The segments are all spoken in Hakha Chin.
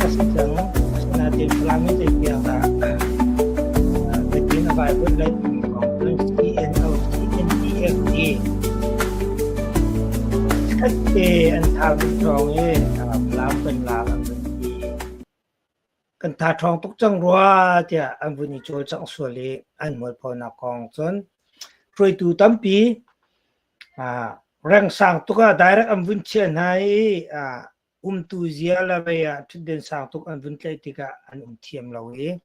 a si cang. Asinain Falam in zeitiang dah zeitin a vaivuanh lai timi kong cu CNO, CNDF nih chikkhatte an thau dih ṭhawng i Falam kan lak an vun ti. Kan tha ṭhawng tuk cang rua tiah an vun i cawlcangh sual i an mualphonak kong cun hruaitu tampi Reng sang tuk ah direct an vun chiah hna i umtu zia le vei ah ṭhutden sang tuk an vun tlaih tikah an um thiam lo i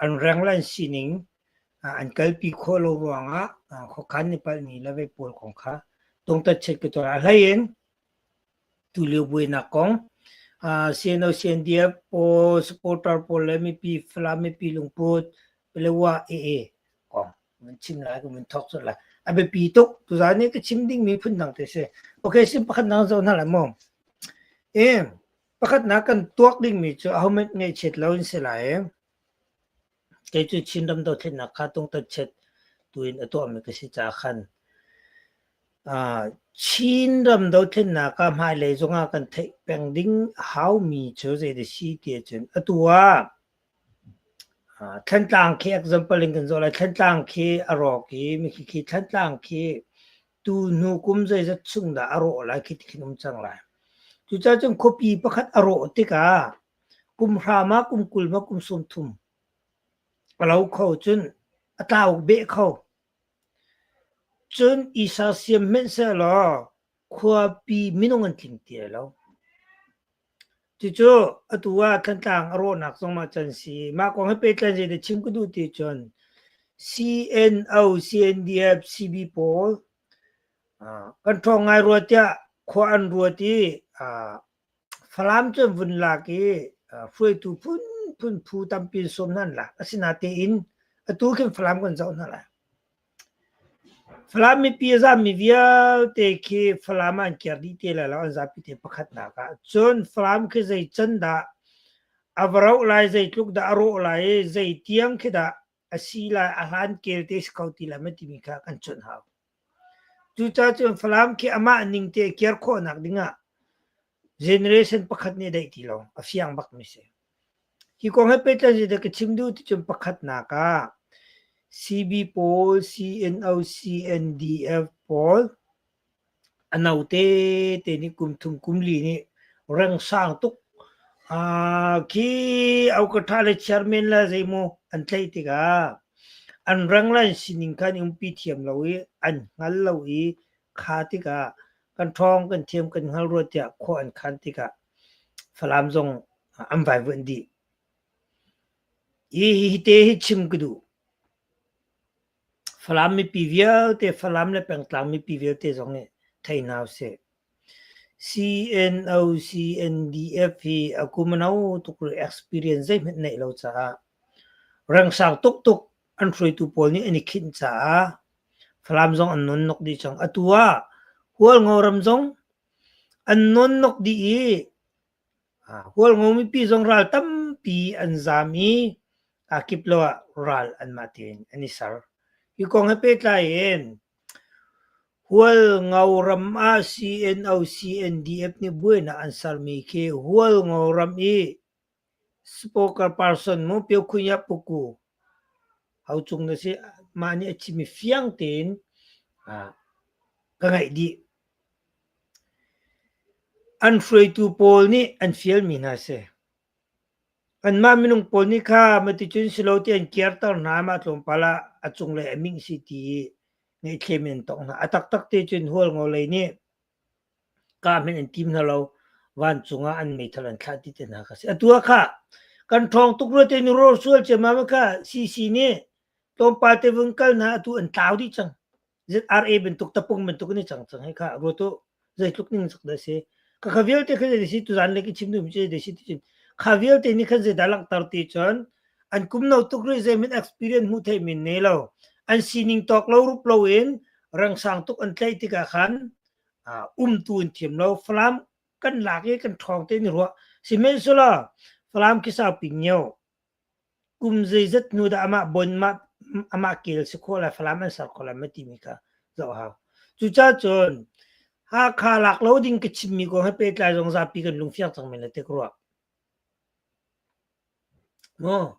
an reng le an sining an kalpi khawh lo ruangah khuakhan i palhmi le vei pawl kong kha tungtat chet ka tuah. A hlei in tulio buainak kong CNO CNDF pawl supporter pawl le mipi Falam mipi lungput Palewa AA kong mun chim lai ka mun thok cawlh lai a biapi tuk tuzan ni ka chim ding mi phun dang te si okay sim pakhat nang zo hna lai mu e pakhat na kan tuak ding mi cu ahohmanh ngaihchiat lo in si lai kei cu Chin ram dothlennak kha tungtat chet tuin a tuah mi ka si ca khan Chin ram dothlennak ah hmailei zongah kan theih peng ding hau mi cu zei dah si ti ahcun atu ah Thlantlang khi example in kan zoh lai. Thlantlang khi a rawk i mikhi khi Thlantlang khi tu hnu kum zeizat chung dah a rawh lai khi ti khin um cang lai. Cucaah cun khuapi pakhat a rawh tikah kum hra ma kum 20 ma kum 30 a lo kho cun a tlau beh kho. Cun i sersiam hmanh sehlaw khuapi minung an tling ti lai lo. Cucu atu ah Thantlang a rawhnak zong mah can si. Mah kong he pehtlai zeidah chim ka duh ti cun CNO, CNDF, CB pawl kan ṭhawng ngai rua tiah khua an ruat i Falam cu an vun lak i hruaitu phunphun phu tampi in sawm hna an lak. Asinain atu khin Falam kan zoh hna lai. Falam mipi a zammi vialte khi Falam ah an kir dih te lai lo, an zapi te pakhatnak ah. Cun Falam khi zei can dah a va rauh lai, zeitluk dah a rawh lai i zei tiang khi dah a si lai, a hlan kel te si kho ti lai ma timi kha kan cuanh hau. Cucaah cun Falam khi amah ning te kir khawhnak dingah generation pakhat nih daih ti lo, a fiang bakmi si. Hi kong he pehtlai zeidah ka chim duh ti cun pakhatnak ah CB pawl, CNO, CNDF pawl a no tete nih kum thum kum li nih reng sang tuk khi Aukatha le chairman le zeimaw an tlaih tikah an reng le an sining kha an umpi thiam lo i an hngal lo i kha tikah kan ṭhawng kan thiam kan hngal rua tiah khua an khan tikah Falam zong an vaivuanh dih. Hi hi te hi chim ka duh. Falam mipi vialte, Falam le pengtlang mipi vialte zong nih thei hna usih. CNO, CNDF hi a kum a no tuk rih experience zeihmanh neih lo caah rengsang tuktuk an hruaitu pawl nih an i khinh caah Falam zong an nonnok dih cang. Atu ah Hualngo ram zong an nonnok dih i Hualngo mipi zong ral tampi an zaam i aa kip lo ah ral anmah tein an i ser. Hi kong he pehtlai in Hualngo ram ah CNO CNDF nih buainak an sermi khi Hualngo ram i spokesperson mu Pyokhunya Puku haucung na si mah nih a chimmi fiang tein ka ngaih dih. An hruaitu pawl nih an fialmi hna a si. Anmah minung pawl nih kha maticun si lo ti an kirter hna mah tlawmpal ah a cunglei a mingh si ti i ngaihthlem in an tongh hna. A taktak te cun Hualngo lei nih kah hmanh an tim hna lo. Vancung ah an meithal an thlah ti te hna kha si. Atu ah khah kan ṭhawng tuk rua te in rawr sual ciammam ah khah CC nih tlawmpal te vung kal hna atu an tlau dih cang. ZRA bantuk tapung bantuk in i cang cang hei kha ruat u zeitluk ning sak dah si ka kha vialte kha zei si tuzan le ki chim duhmi cu zei si ti cun kha vialte nih khan zeidah langhter ti cun an kum no tuk rih zeimin experience hmuh theih min nei lo an sining tawk lo rup lo in rengsang tuk an tlaih tikah khan umtu an thiam lo Falam kan lak i kan ṭhawng te ni ruah sihmanhsehlaw Falam khi saupi ngio Kum zeizat hnu dah amah bon amah kel si khawh lai Falam an ser khawh lai ma timi kha zoh hau. Cucaah cun Hakha lak lo ding ka chimmi kong he pehtlai zong zapi kan lungfiang cang men le te ka ruah. Maw?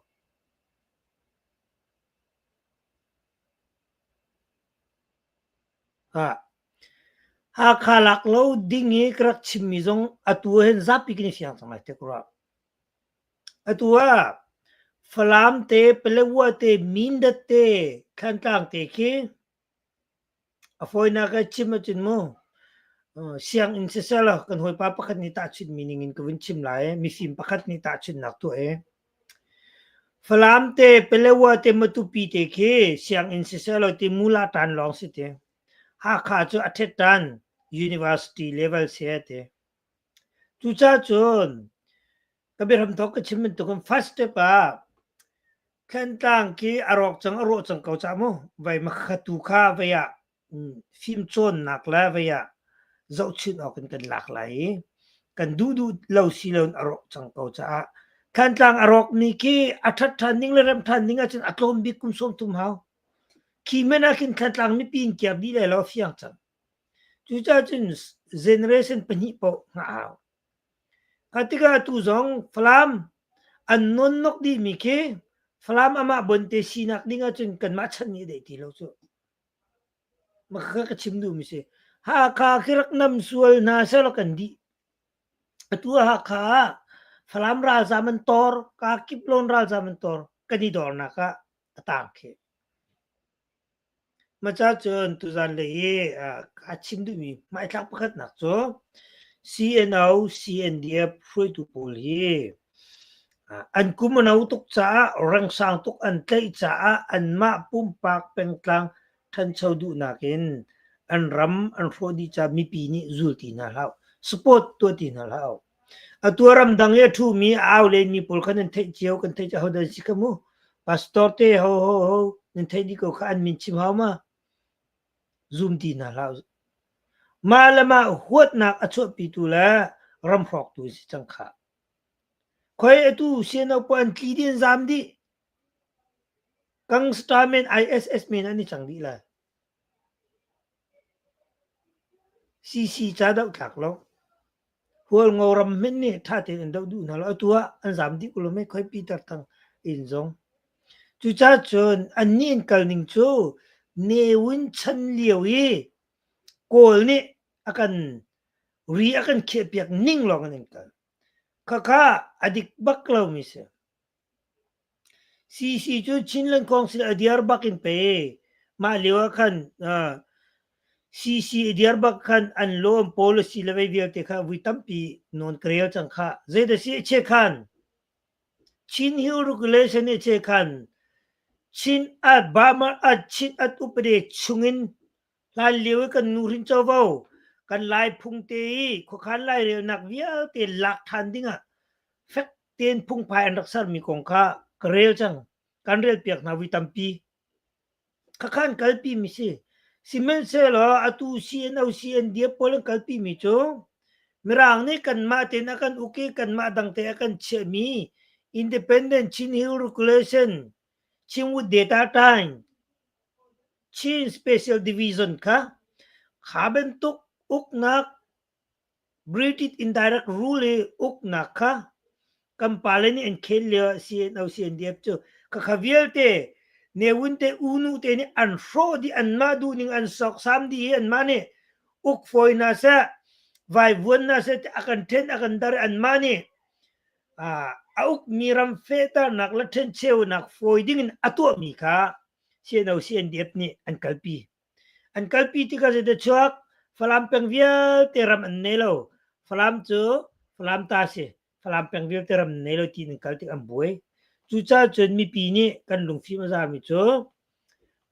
Hakha lak lo ding i ka rak chimmi zong atu ah hin zapi kan i fiang cang lai tiah ka ruah. Atu ah Falam te, Paletwa te, Mindat te, Thantlang te khi a fawinak ah chim ahcun mu sianginn siseh law kan hawipa pakhat nih tahchunhmi ning in ka vun chim lai. Mifim pakhat nih tahchunhnak tuah i Falam te, Paletwa te, Matupi te khi sianginn siseh law ti mula tan lawng si ti. Hakha cu a ṭhet tan university level si ti. Cucaah cun ka biahramthawk ka chim bantukin first step ah Thantlang khi a rawk cang a rawh cang ko cah mu. Vei makhatu kha vei ah fimcawnnak le vei ah zohchunh awk in kan lak lai i kan duh duh lo si loin a rawk cang ko caah Thantlang a rawkmi khi a ṭhat ṭhan ding le rem ṭhan ding ahcun a tlawm bik kum 30 hau. Khi men ah khin Thantlang mipi in kiar dih lai lo a fiang cang. Cucaah cun generation pahnih paoh hngah hau. Kha tikah atu zong Falam an nawnnok dihmi khi Falam amah bonte sinak ding ahcun kanmah chan nih a deih ti lo cu. Mah ka chim duhmi si. Hakha khi rak nam sual hna sehlaw kan dih. Atu ah Hakha ah Falam ralzam an tor, kakip lawn ralzam an tor, kan i dornak ah a tang khi. Maca cun tuzan lei i kaa chim duhmi hmaithlak pakhatnak cu CNO, CNDF hruaitu pawl hi an kum a no tuk caah rengsang tuk an tlaih caah anmah pumpak pengtlang ṭhancho duhnak in an ram an hrawh dih caah mipi nih zul ti hna hlah u, support tuah ti hna hlah u. Atu ah ramdang i a ṭhumi a au lenmi pawl kha nan theih cio, kan theih ahodah an si kha mu. Pastor te ho ho ho nan theih dih ko kha an min chim hau ma? Zum ti hna hlah u. Mah le mah huatnak a chuahpitu le ram hrawktu an si cang khah. Khoi atu CNO pawl an tli dih an zaam dih. Gangster men ISS men an i cang dih lai. CC ca doh tlak lo. Hualngo ram hmanh nih ṭha tein an doh duh hna lo. Atu ah an zaam dih ko lo mei khoi Peter Thang inn zong. Cucaah cun annih an kal ning cu Ne Win chan lio i Kawl nih a kan ri a kan khiahpiak ning lawng in an kal. Khakha a dik bak lomi si. CC cu Chinland Council a diar bak in pe. Mah lio ah khan CC a diar bak khan an law an policy le vei vialte kha vui tampi nawn ka rel cang khah. Zeidah si a che khan? Chin Hill Regulation a che khan Chin at Burma at Chin at upade chungin hlan lio i kan nuhrin covo kan Lai phung te i khuakhan lairelnak vialte lak ṭhan dingah fek tein phungphai an rak sermi kong kha ka rel cang. Kan relpiak hna vui tampi. Khakhan kalpi mi si. Sihmanhsehlaw atu CNO CNDF pawl an kalpi mi cu Mirang nih kanmah tein a kan uk i kanmah dang te a kan chiahmi Independent Chin Hill Regulation Chinwood Data Time Chin Special Division kha kha bantuk uknak British indirect rule i uknak kha kan pale nih an khel lio ah CNO CNDF cu khakha vialte Ne Win te U Nu te nih an hrawh dih anmah duhning an sawksam dih i anmah nih uk fawi hna seh vaivuan hna seh a kan ṭhen a kan dar i anmah nih a ukmi ram fehternak le ṭhencheunak fawi dingin a tuahmi kha CNO CNDF nih an kalpi. An kalpi tikah zeidah chuak? Falam peng vialte ram an nei lo. Falam cu Falam ta si. Falam peng vialte ram an nei lo tiin an kal tik an buai. Cucaah cun mipi nih kan lungfim a zami cu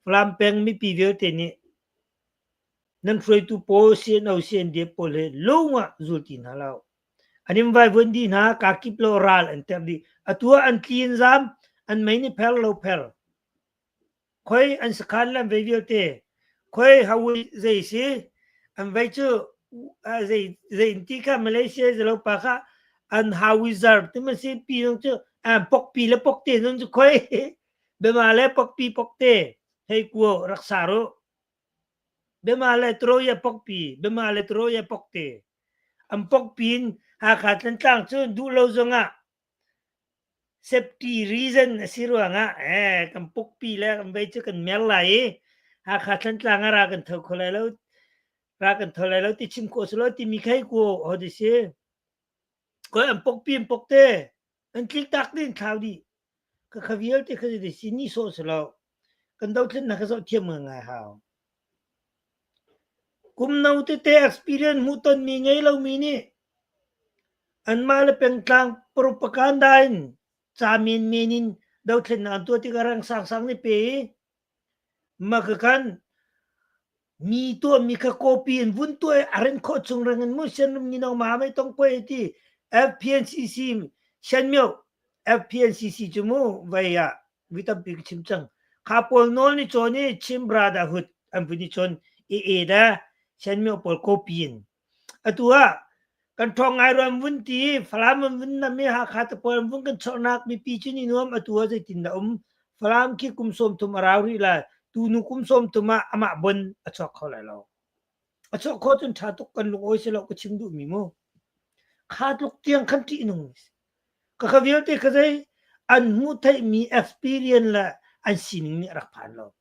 Falam peng mipi vialte nih nan hruaitu pawl CNO CNDF pawl hi lung ah zul ti hna lo. An in vaivuan dih hna, kakip lo ral an ter dih. Atu ah an tli in zam, an mei nih pher lo pher. Khoi an sakhan le an vei vialte khoi hawi zei si an vei cu zei zei in ti kha Malaysia zalo pa kha an hawizar ti ma si pi nong cu an pokpi le pokte nong cu khoi bema le pokpi pokte hei kuo rak sa ru bema le troya pokpi bema le troya pokte an pokpi in Hakha Thantlang cu duh lo zongah. Safety reason a si ruangah kan pukpi le kan vei cu kan mer lai i Hakha Thantlang ah ra kan tho kho lai lo ra kan tho lai lo ti chim khawh si lo timi kha hi ku hodi si. Koi an pokpi an pok te an tlik tak ding thlau dih. Ka kha vialte kha di si ni sawh si lo. Kan dothlennak kha zoh thiam ngai hau. Kum no tete experience hmuhtonmi ngei lomi nih anmah le pengtlang propaganda in ca menmen in dothlennak an tuah tikah rang sangsang nih pe i makakhan mi tuahmi kha copy in vun tuah i a ren khawh chung reng in mu Shan ni no ma mai tong poi ti FPNCC Shan Myo FPNCC cu mu vai ah vi tampi ka chim cang. Kha pawl nawl ni cawn i Chin Brotherhood an vun i cawn i e da Shan pawl copy in. Atu ah kan ṭhawng ngai ruam vun ti Falam an vun nam i Hakha te pawl an vun kan chawhnak mipi cu ni nuam atu ah zeitin dah um Falam khi kum 30 a rau rih lai tu nu kum 30 ah amah bon a chuak kho lai lo. A chuak kho cun ṭha tuk kan lungawi si lo ka chim duhmi mu. Kha tluk tiang khan ṭih nung Ka kha vialte kha zei an hmuh theihmi experience le an sining nih a rak phan lo.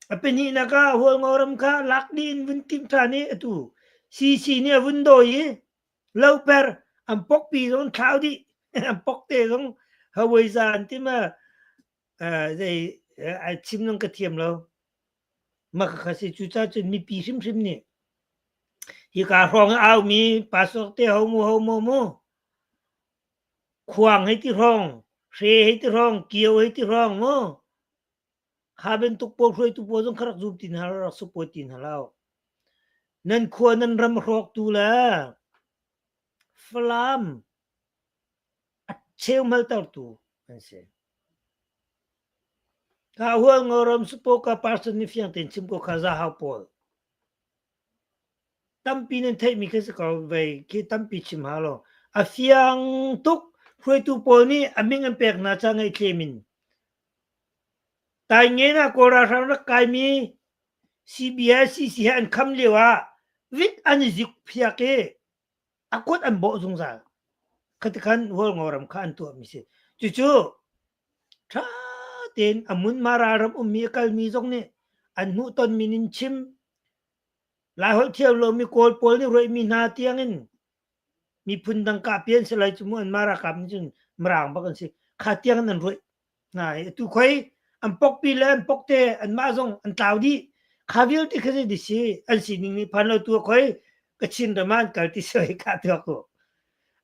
A pahnihnak ah Hualngoram kha lak dih in vun timh ṭhan i atu CC nih a vun dawi i loper an pokpi zong thlau dih an pokte zong hawiza an ti ma zei ai chim nang ka thiam lo. Mah kha si cucaah cun mipi hrimhrim nih hika hrawng i aumi pastor te ho mu ho mu mu khuang hei ti hrawng hre hei ti hrawng kio hei ti hrawng mu kha bantuk pawl hruaitu pawl zong kha rak zum ti hna lo rak support ti hna lo nan khua nan ram hrawktu le Falam a cheumaltertu an si. Ka Hualngoram Supoka person nih fiang tein chim ko kha Zahau pawl. Tampi nan theihmi khi si ko vei khi tampi chim hau lo. A fiang tuk hruaitu pawl nih a min an pek hna ca ngaihthlem in. Taingen ah Kawl ralhrang rak kaimi CBICC he an kham lio ah vit an i zik phiak i a kut an bawh zungzal. Khatikhan Hualngoram kha an tuahmi si. Cucu ṭha tein a munma ralram ummi a kalmi zong nih an hmuhtonmi in chim Laiholh thiam lomi Kawl pawl nih ruaihmi hna tiangin miphun dang kahpi an si lai cu mu anmah ralkap nih cun Mirang bak an si. Kha tiangin an ruaih hna i atu khoi an pokpi le an pokte anmah zong an tlau dih. Kha vialte kha zei si an sining nih phan lo tu khoi Kachin ram ah an kal ti si kha tuak u.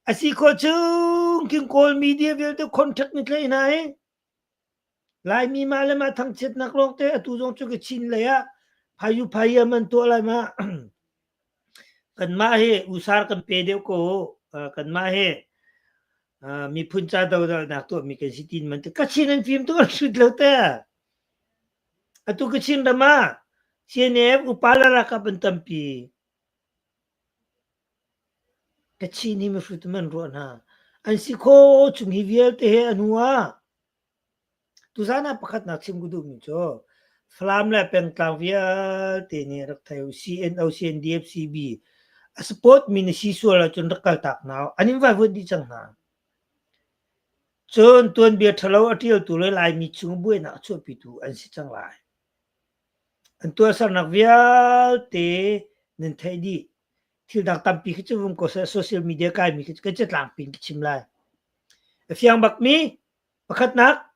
A si khawh chung king Kawl media vialte contact ni tlai hna i Laimi mah le mah thangchiatnak lawngte atu zong cu Kachin lei ah phayu phayam an tuah lai ma. Kanmah hi usar kan pe deuh ko. Kanmah hi miphun ca dohdalnak tuahmi kan si tin man ti Kachin an fim tuk an hrut lo te. Atu Kachin ram ah CNF upa le ralkap an tampi. Kachin hi mihrut man ruah hna. An si kho chung hi vialte he a hnu ah tuzan ah pakhatnak chim ka duhmi cu Falam le pengtlang vialte nih rak thei u CNO, CNDF, CB a support mi na si sual ahcun rak kaltak hna u. An in vaivuanh dih cang hna. Cun tuanbia ṭhalo a ṭialtu le Laimi chung buainak a chuahpitu an si cang lai. An tuahsernak vialte nan theih dih. Thil dang tampi khi cu vung ko seh social media kaimi khi cu kan catlangpi in ka chim lai. A fiang bakmi pakhatnak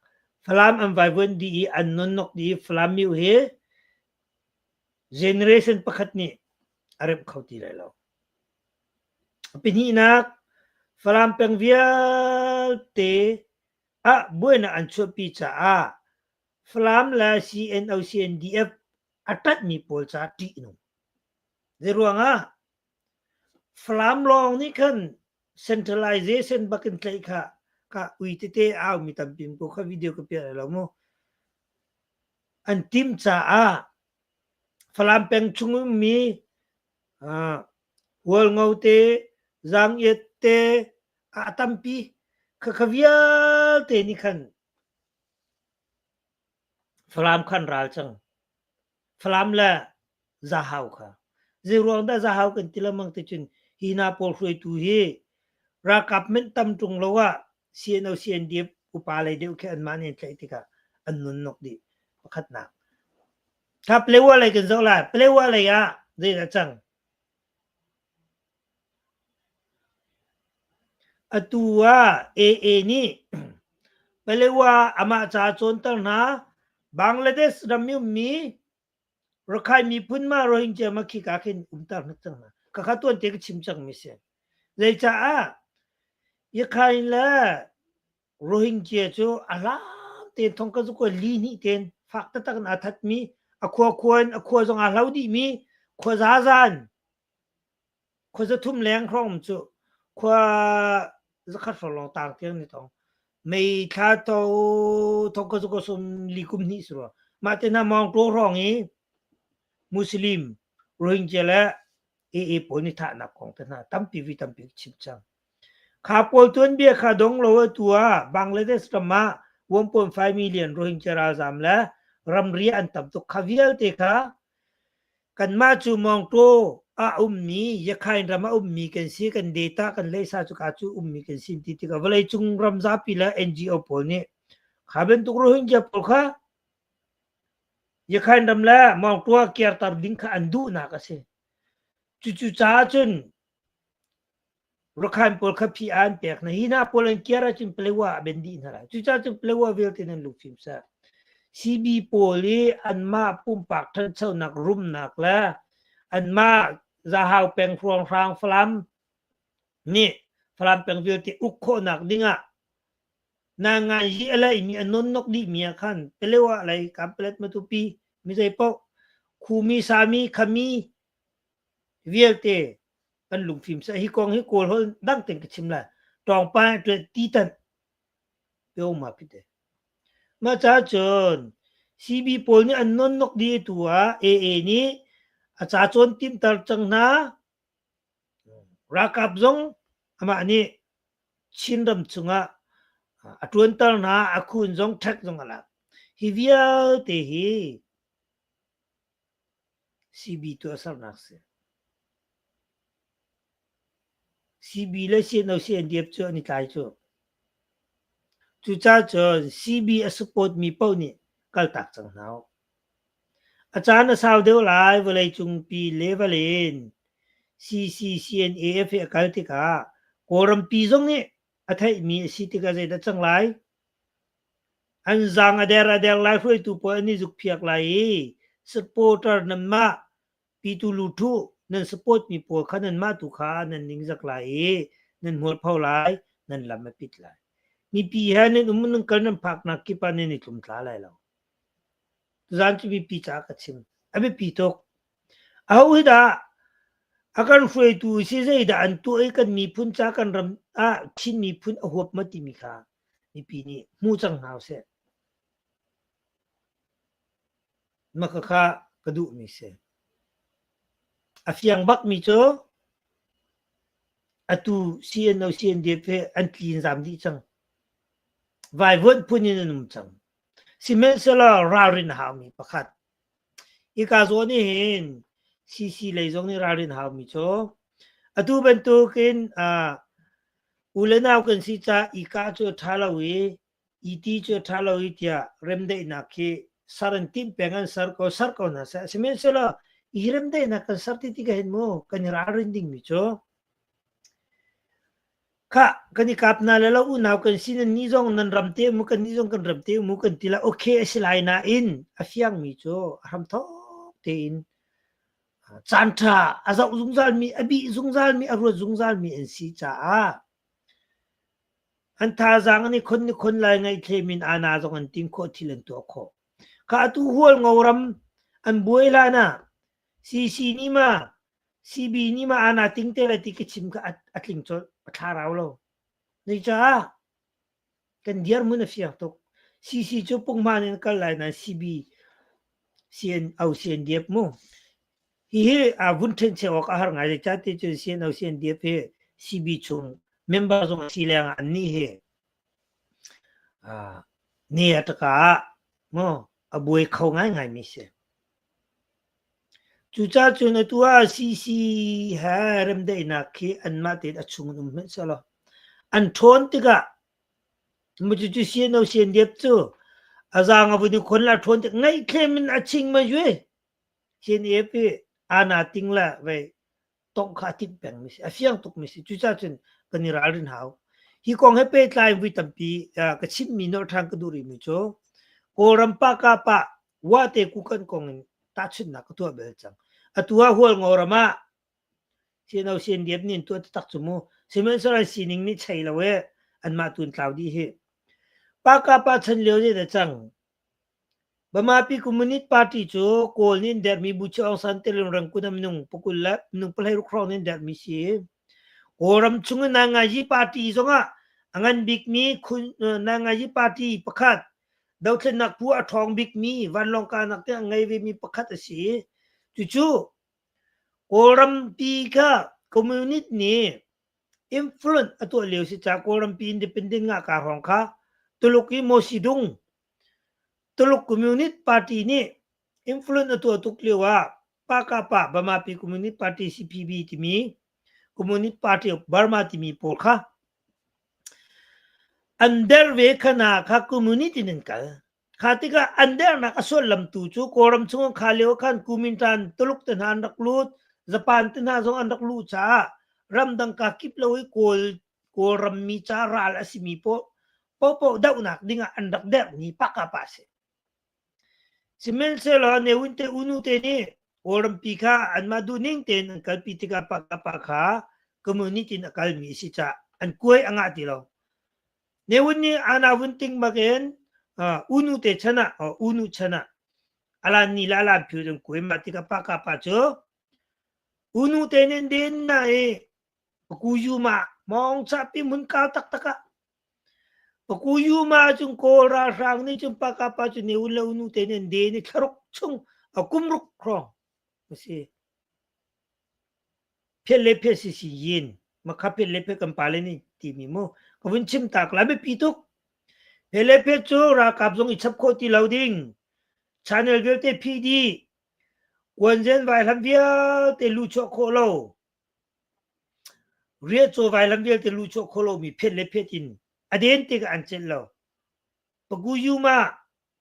Falam an vaivuan dih i an nonnok dih i Falam miu hi generation pakhat nih a remh kho ti lai lo. Pahnihnak Falam peng vialte ah buainak an chuahpi caah Falam le CNO CNDF a ṭanhmi pawl caah ṭih a nung. Zeiruangah Falam lawng nih khan centralization bak in tlaih kha ka ui tete au mi tampi ko kha video ka piah lo mu. An tim caah Falam peng chung ummi Hualngo te, Zangiat te a tampi khakha vialte nih khan Falam khan ral cang. Falam le Zahau kha. Zeiruang dah Zahau kan ti lengmang ti cun hi hna pawl hruaitu hi ralkap menh tam ṭung lo ah. CNO CNDF upa lei deuh khi anmah nih an tlaih tikah an nunnok dih pakhatnak. Kha Palewa lei kan zoh lai. Palewa lei ah zeidah cang? Atu ah AA nih Palewa amah ca cawnter hna Bangladesh ram i ummi Rakhine miphun ma Rohingya ma khika khin umter hna cang hna. Khakha tuan te ka chim cang mi si. Zeicaah Yakhain le Rohingya cu a hlan tein thong ka zuko li hnih tein fak taktak in aa thatmi a khua khua in a khua zong aa hlo dihmi khua zazan khua zathum leng hrawng um cu khua zakhat hrawng lawng tang tiang ni tong mei thla to thong ka zuko sum li kum hnih si rua mah te hna mawng to hrawng i Muslim Rohingya le AA pawl nih thahnak kong te hna tampi vi tampi chim cang. Kha pawl tuanbia kha dong lo atu ah Bangladesh ram ah 1.5 million Rohingya ralzam le ramri an tam tuk kha vialte kha kanmah cu Mawngtaw ah ummi Yakhain ram ah ummi kan si kan data kan leisa cu ka cu ummi kan si ti tikah vawleicung ram zapi le NGO pawl nih kha bantuk Rohingya pawl kha Yakhain ram le Mawngtaw ah kirter ding kha an duhnak a si. Cucu caah cun Rakhine pawl kha phi an pek hna. Hi hna pawl an kiar ahcun Palewa ah ben dih hna lai. Cucaah cun Palewa vialte nan lungfim seh. CB pawl i anmah pumpak ṭhanchonak rumnak le anmah Zahau peng hruanghrang Falam nih Falam peng vialte uk khawhnak dingah nangan yi a laimi a nonnok dihmi ah khan Palewa lei Kanpalet Matupi mi zei paoh Khumi Sami Khami vialte kan lungfim seh hi kong hi kawl holh dang ten ka chim lai tawng pa ti tan peo ma pite ma cha cun CB pawl nih an non nok di tu ah AA nih a ca cawn tim tar cang hna ralkap zong amah nih Chinram chungah a tuanter hna a khun zong ṭhek zong a lak hi vialte hi CB tuahsernak si. CB le CNO CNDF cu an i tlai cu. Cucaah cun CB a support mi paoh nih kaltak cang hna u. A caan a sau deuh lai vawleicung pi level in CCCNAF hi a kal tikah Kawlrampi zong nih a theihmi a si tikah zeidah cang lai? An zaang a der a der lai hruaitu pawl an i zukphiak lai i supporter nanmah pitu luthu nan support mi pawl kha nanmah tu kha nan ningzak lai i nan hmualpho lai nan lam a pit lai. Mipi he nan um nan kal nan phaknak kip ah nan i tlumtla lai lo. Tuzaan cu mipi caah ka chim. A biapi tuk. Aho hi dah a kan hruaitu si zeidah an tuah i kan miphun ca kan ram ah Chin miphun a huap ma timi kha mipi nih hmu cang hna usih. Mah khakha ka duhmi si. A fiang bakmi cu atu CNO CNDF hi an tlin zam dih cang. Vaivuanh phun in an um cang. Sihmanhsehlaw ralrin a haumi pakhat. Hika zawn nih hin CC lei zong nih ralrin a haumi cu atu bantukin uh, u le nau kan si caah i kah cu a ṭha lo i i ti cu a ṭha lo i tiah remdaihnak khi ser an timh peng an ser ko ser ko hna seh sihmanhsehlaw i remdaihnak kan ser ti tikah hin mu kan i ralrin dingmi cu Khah, kan i kap hna le lo unau kan si nan nih zong nan ram te mu kan nih zong kan ram te mu kan ti la okay a si lai nain a fiangmi cu a hramthawk tein caan ṭha a zoh zungzalmi a bih zungzalmi a ruat zungzalmi an si caah an thazaang an i khon ni khon lai ngaihthlem in ana zong an ting khawh thil an tuah khawh. Kha atu hual ngo ram an buai hlan ah CC nih ma CB nih ma ana ting te lai ti ka chim kha a tling colh a thlarau lo. Zeicaah kan dirhmun a fiang tuk. CC cu punghman in kal lai nain CB CNO CNDF mu. Hihi a vun ṭhencheu awk a har ngai zeicah ti cun CNO CNDF hi CB chung member zong a si lengah annih hi ne a taka ah mu a buai kho ngaingai mi si. Cucaah cun atu ah CC he remdaihnak khi anmah tein a chung in um hmanh sehlaw an ṭhawn tikah. Cucu CNO CNDF cu a zaang a vun i khon la ṭhawn tik ngaihthlem in a ching ma yue. CNF hi ana ting la vei tongh kha a timh peng mi si a fiang tuk mi si. Cucaah cun kan i ralrin hau. Hi kong he pehtlai in vui tampi ka chimmi nolh ṭhan ka duh rihmi cu Kawlram pa ka pa Wate kukan kong in tahchunhnak ka tuah bel cang. Atu ah Hualngo ram ah CNO CNDF nih an tuah taktak cu mu. Sihmanhsehlaw an sining nih chei lo e anmah tu an tlau dih hi. Pa ka pa chan lio zei dah cang. Bamapi Communist Party cu Kawl nih an derhmi Bu Chi Aung San telin Rangoon ah minung pakul le minung pahleiruk hrawng nih an derhmi si. Kawlram chung i Nangayi Party zongah a ngan bikmi Nangayi Party pakhat dothlennak phu a ṭhawng bikmi vanlawng kahnak te a ngei vemi pakhat a si. Cucu Kawlrampi kha communist nih influence a tuah lio si caah Kawlrampi independent ngah ka hrawng kha Tuluk i Mawsidung Tuluk Communist Party nih influence a tuah tuk lio ah Pakapa Bamapi Communist Party CPB timi Communist Party of Burma timi pawl kha an der ve khana kha communist in an kal. Kha tikah an dernak a sullam tu cu Kawlram chung kha lio khan Kuomintang Tuluk te hna an rak lut, Japan te hna zong an rak luh caah ramdang ka kip lo i Kawl Kawlram mi ca ral a simi paoh paohpaoh dohnak dingah an rak derhmi pakapa a si. Sihmanhsehlaw Ne Win te unu te nih Kawlrampi kha anmah duhning tein an kalpi tikah pakapa kha community in a kalmi a si caah an kuai a ngah ti lo. Ne Win nih ana vun ting bakin unu te chan ah unu chan ah alan ni le alan phiu an kuai mah tikah pakapa cu unu te nih den na i Pakuyuma mawng chahpi hmun kau taktak ah Pakuyuma cun Kawl ralhrang nih cun pakapa cu ne un le unu te nih an den i thlaruk chung a kum ruk hrawng a si. Phiat le phiat si si yin makha phiat le phiat kan pale nih timi mu ka vun chim tak lai biapi tuk. Phiat le phiat cu ralkap zong i chap khawh ti lo ding. Channel vialte phih dih. Kuanzen vaihlam vialte luhchuah khawh lo. Riahcaw vailam vialte luhchuah khawh lomi phet le phet in a den tikah an celh lo. Paguyuma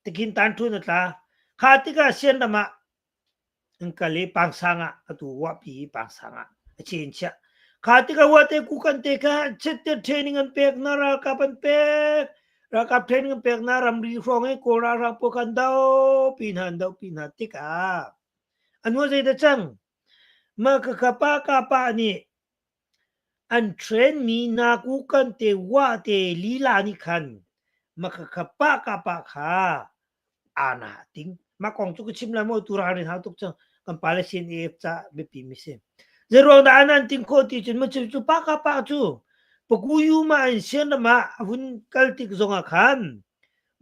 tikhin tan ṭhun a tla. Kha tikah Sianram ah an kal i Pangsang ah atu Wahpi i Pangsang ah a chen chiah. Kha tikah Wate kukan te kha chitte training an pek na ralkap an pek. Ralkap training an pek na ramri hrawng i Kawl ralhrang pawl kha an do pi hna an do pi hna tikah anu zeidah cang? Mah khakha pa ka pa nih an train mi hna kukan te wah te lila nih khan mah khakha pa ka pa kha ana ting. Mah kong cu ka chim lai maw tu ralrin hau tuk cang kan pale CNAF ca biapi mi si. Zeiruang dah an an ting khawh ti cun ma cu cu pa ka pa cu Pakuyu ma in sian ram ah a vun kal tik zong ah khan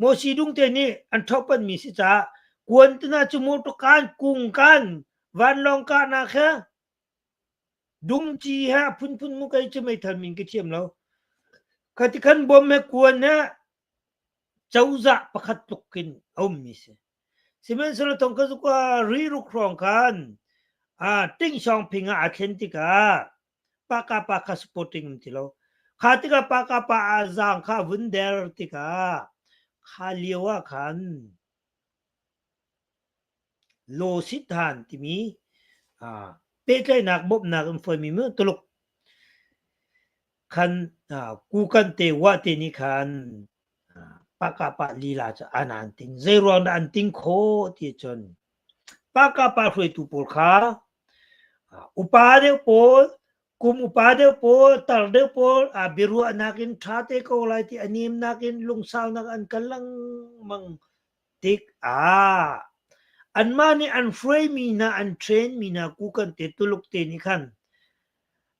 Mosi dung te nih an ṭhopan mi si caah kuan tena cu motor kan kung kan Vanlawng kahnak he dungci he a phunphun mu kei cu meithal min ka thiam lo. Khati khan bom he kuan he cozah pakhat tluk in a ummi si. Sihmanhsehlaw thong ka zukwa riruk hrawng khan a ting song phing ah aa thlen tikah paka pa kha supporting um ti lo. Kha tikah paka pa a zaang kha vun der tikah kha lio ah khan Lawsithan timi pehtlaihnak bawmhnak in fawi mi Tuluk khan kukan te wah te nih khan pakapa lila cu an an ting. Zeiruang dah an ting khawh ti cun pakapa hruaitu pawl kha upa deuh pawl kum upa deuh pawl tar deuh pawl biaruahnak in ṭha te ko lai ti a nemnak in lungsaunak an kal lengmang tikah anmah nih an hruaimi hna an train-mi hna kukan te Tuluk te nih khan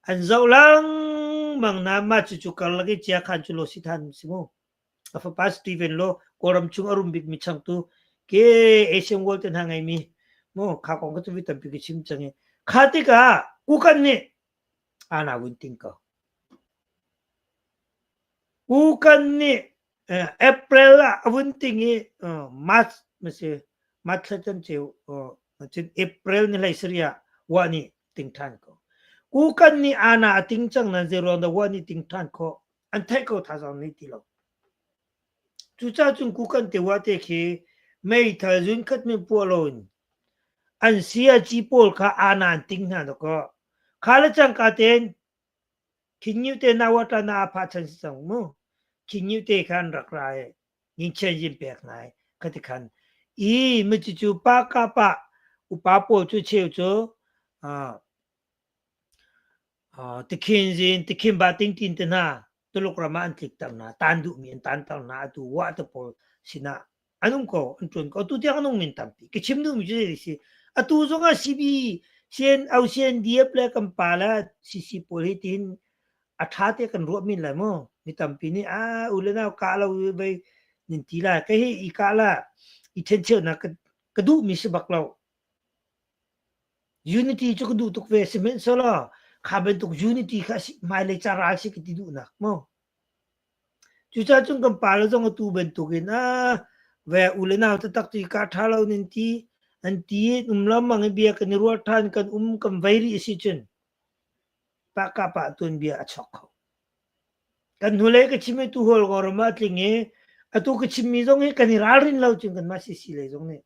an zoh lengmang hna mah cucu karlak i chiakhan cu law si than si mu a fapa Steven law Kawlram chung a rum bikmi changtu ke Asian World te hna ngeimi mu kha kong ka cu vi tampi ka chim cang i kha tikah kukan nih ana vun ting ko kukan nih April ah a vun ting i March masi March thla can ceu cun April ni hlei sarih ah wa nih ting ṭhan ko. Kukan nih ana a ting cang nan zei ruang dah wa nih ting ṭhan khawh an theih ko thazaang nei ti lo. Cucaah cun kukan te wa te khi meithal zunkhat men puah loin an siaci pawl kha aa an ting hna dakaw. Kha le cangka tein Khin te nawata na pha chan si cang mu. Khin te kha an rak ra i ngingchian yin pek hna i khati khan i mi cu pa ka pa upa pawl cu cheu cu Tikhin zin, tikhin ba tingtin te hna Tuluk ram ah an tlikter hna, tan duhmi an tanter hna, atu wa te pawl sinah an um ko, an ṭuan ko. Atu tiang an um min tampi. Ka chim duhmi cu zei si. Atu zong ah CB, CNO, CNDF le kan pa le CC pawl hi tihin a ṭha te kan ruah min lai mu. Mi tampi nih a u le nau kah lo vei nin ti lai. Ka hi i kah la i ṭhencheunak ka, ka duhmi si bak lo. Unity cu ka duh tuk ve sihmanhsehlaw kha bantuk unity kha hmailei ca ral si ka ti duhnak mu. Cucaah cun kan pale zong atu bantukin ah ve u le nau taktak cu ka ṭha lo nan ti an ti um lengmang i bia kan i ruah ṭhan kan um kan vei rih a si cun pah ka pah tuanbia a chuak kho. Kan hnulei ka chim i tu hawl ram ah a tling i atu ka chimmi zong hi kan i ralrin lo cun kanmah CC lei zong nih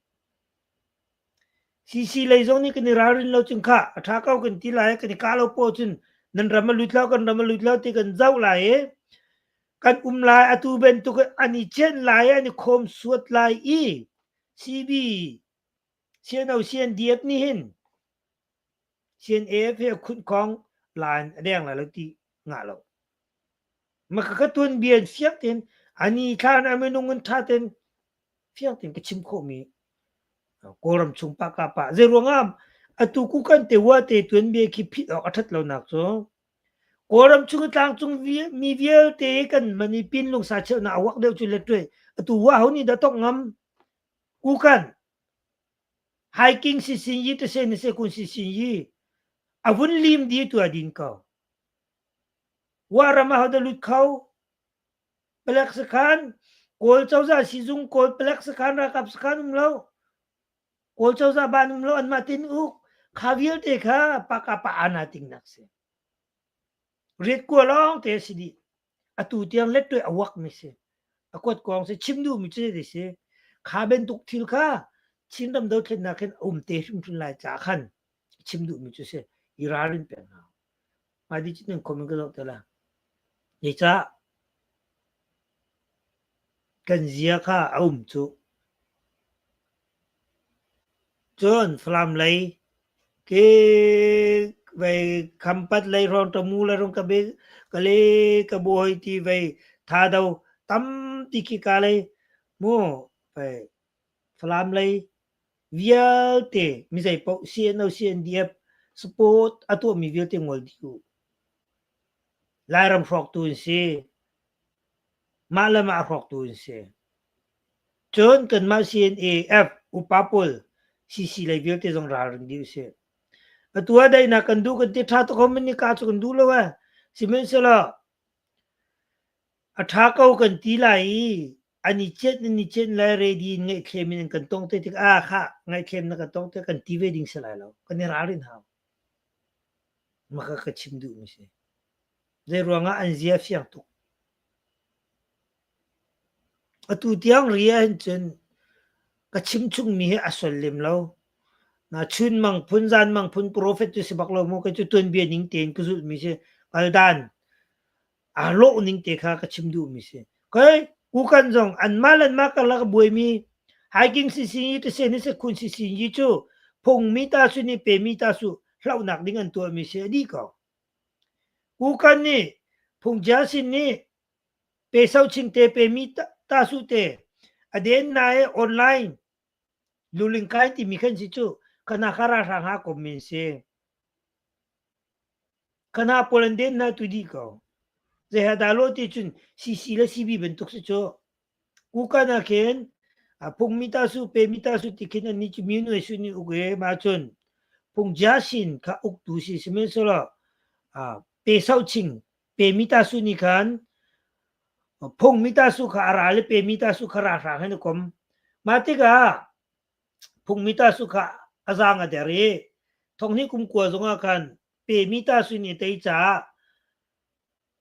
CC lei zong nih kan i ralrin lo cun khah a ṭha ko kan ti lai kan i kah lo poah cun nan ram a lut lo kan ram a lut lo ti kan zoh lai i kan um lai atu bantuk an i cenh lai an i khawm suat lai i CB CNO CNDF nih hin CNAF he khunh khong line a deng lai lo ti ngah lo. Maka ka tuanbia in fiang tein ani thlan a minung in ṭha tein fiang tein ka chim khawhmi Kawlram chung pa ka pa zei ruangah atu ku kan te wa te tuanbia khi phit awk a ṭhat lonak cu Kawlram chung i tlangcung mi vialte kan man i pin lungsa cheuhnak a uak deuh cu le tuai atu wa ho nih dah tok ngam kukan hiking si sin yi te se ni se kun si sin yi a vun lim di tu a din ko wa ram a ho da lut kho Palek sakhan, Kawl cozah sizung, Kawl palek sakhan, ralkap sakhan um lo. Kawl cozah ban um lo, anmah tin uk. Kha vialte kha paka pa ana ting nak si. Riat kua lawng te si dih. Atu tiang let tuai awak mi si. A kuat kong si chim duh mi cu si. Kha bantuk thil kha Chinram dothlennak hin um te hrimhrim lai ca khan chim duh mi cu si. I ralrin peng hna. Hmaidi cu nan comment ka zoh te la. Zeicah kan zia kha a um cu. Cun Falam lei ke vei khampat lei hrawng tamu le rong ka be ka le ka bawi ti vei thado tampi khi ka lei mu vei Falam lei vialte mizei paoh CNO CNDF support a tuahmi vialte ngol dih u. Lairam hrawktu an si. Mah le mah hrawktu an si. Cun kanmah CNAF upa pawl CC lei vialte zong ralring dih usih. Atu ah daihnak kan duh kan ti ṭha tuk ho man nika cu kan duh lo eh. Sihmanhsehlaw a ṭha ko kan ti lai i an i cenh an i cenh lai ready in ngaihthlem in kan tong te tik ah khah ngaihthlem na kan tong te kan ti ve ding si lai lo kan i ralrin hau maka ka chim duh mi si zei ruangah an zia fiang tuk atu tiang ri ah hin cun ka chim chung mi hi a sol lem lo na chun mang phun zan mang phun prophet cu si bak lo mu ka cu tuanbia ning tein ka zulh mi si kaldan aa lawh ning te kha ka chim duhmi si. Koi kukan zong anmah le anmah karlak a buaimi hiking sisi yi te ni se khun sisi yi cu phungmi ta su nih pemi ta su hlauhnak ding an tuahmi si a dih ko. Kukan nih phungjia sin nih pe so ching te pemi ta su te a den na e online luling kai timi khan si cu khana khara hrang ha kom min si. Khana pawl an den hna tu dih ko. Zei dah lo ti cun CC le CB bantuk si cu. Kukan ah khin phung mi ta su pe mi ta su ti khin an ni cu mi nuai su nih uk e ma cun phung jia sin kha uk tu si sihmanhsehlaw pe sau ching pe mi ta su nih khan phung mi ta su kha a ra le pe mi ta su kha ra hrang hin a kom. Mah tikah Phungmi ta su kha a zaang a der i thonghnih kum kua zongah khan pemi ta su nih a tei caah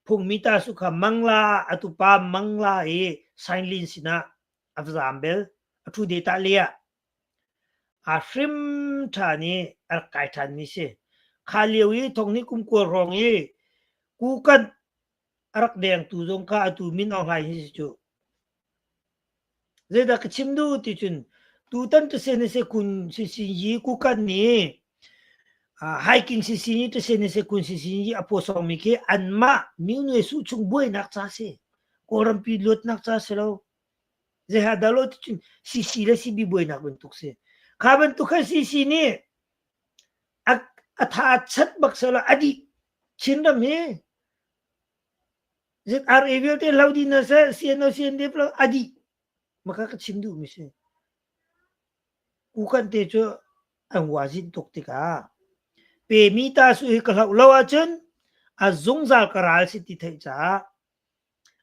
phungmi ta su kha Mangla ah a tupa Mangla i Sainlin sinah a va zaam bel. A ṭhu de tah le ah aa hrim ṭhan i a rak kai ṭhanmi si. Kha lio i thonghnih kum kua hrawng i Kukanh a rak dengtu zong kha atu Min Aung Hlaing hi si cu. Zeidah ka chim duh ti cun tutan tasen se kun sisin yi kukan nih hiking sisin yi tasen se kun sisin yi a phuasawng mi khi anmah Myone Su chung buainak ca si. Kawlrampi luatnak ca si lo. Zeiha dah lo ti cun CC le CB buainak bantuk si. Kha bantuk kha CC nih a a tha chat bak sela a dih. Chinram hi ZRA vialte hlo dih hna seh, CNO CNDF lo a dih. Maka ka chim duhmi si. Kukan te cu an wazin tuk tikah pemi ta su hi ka hloh lo ahcun a zungzal ka ral si ti theih caah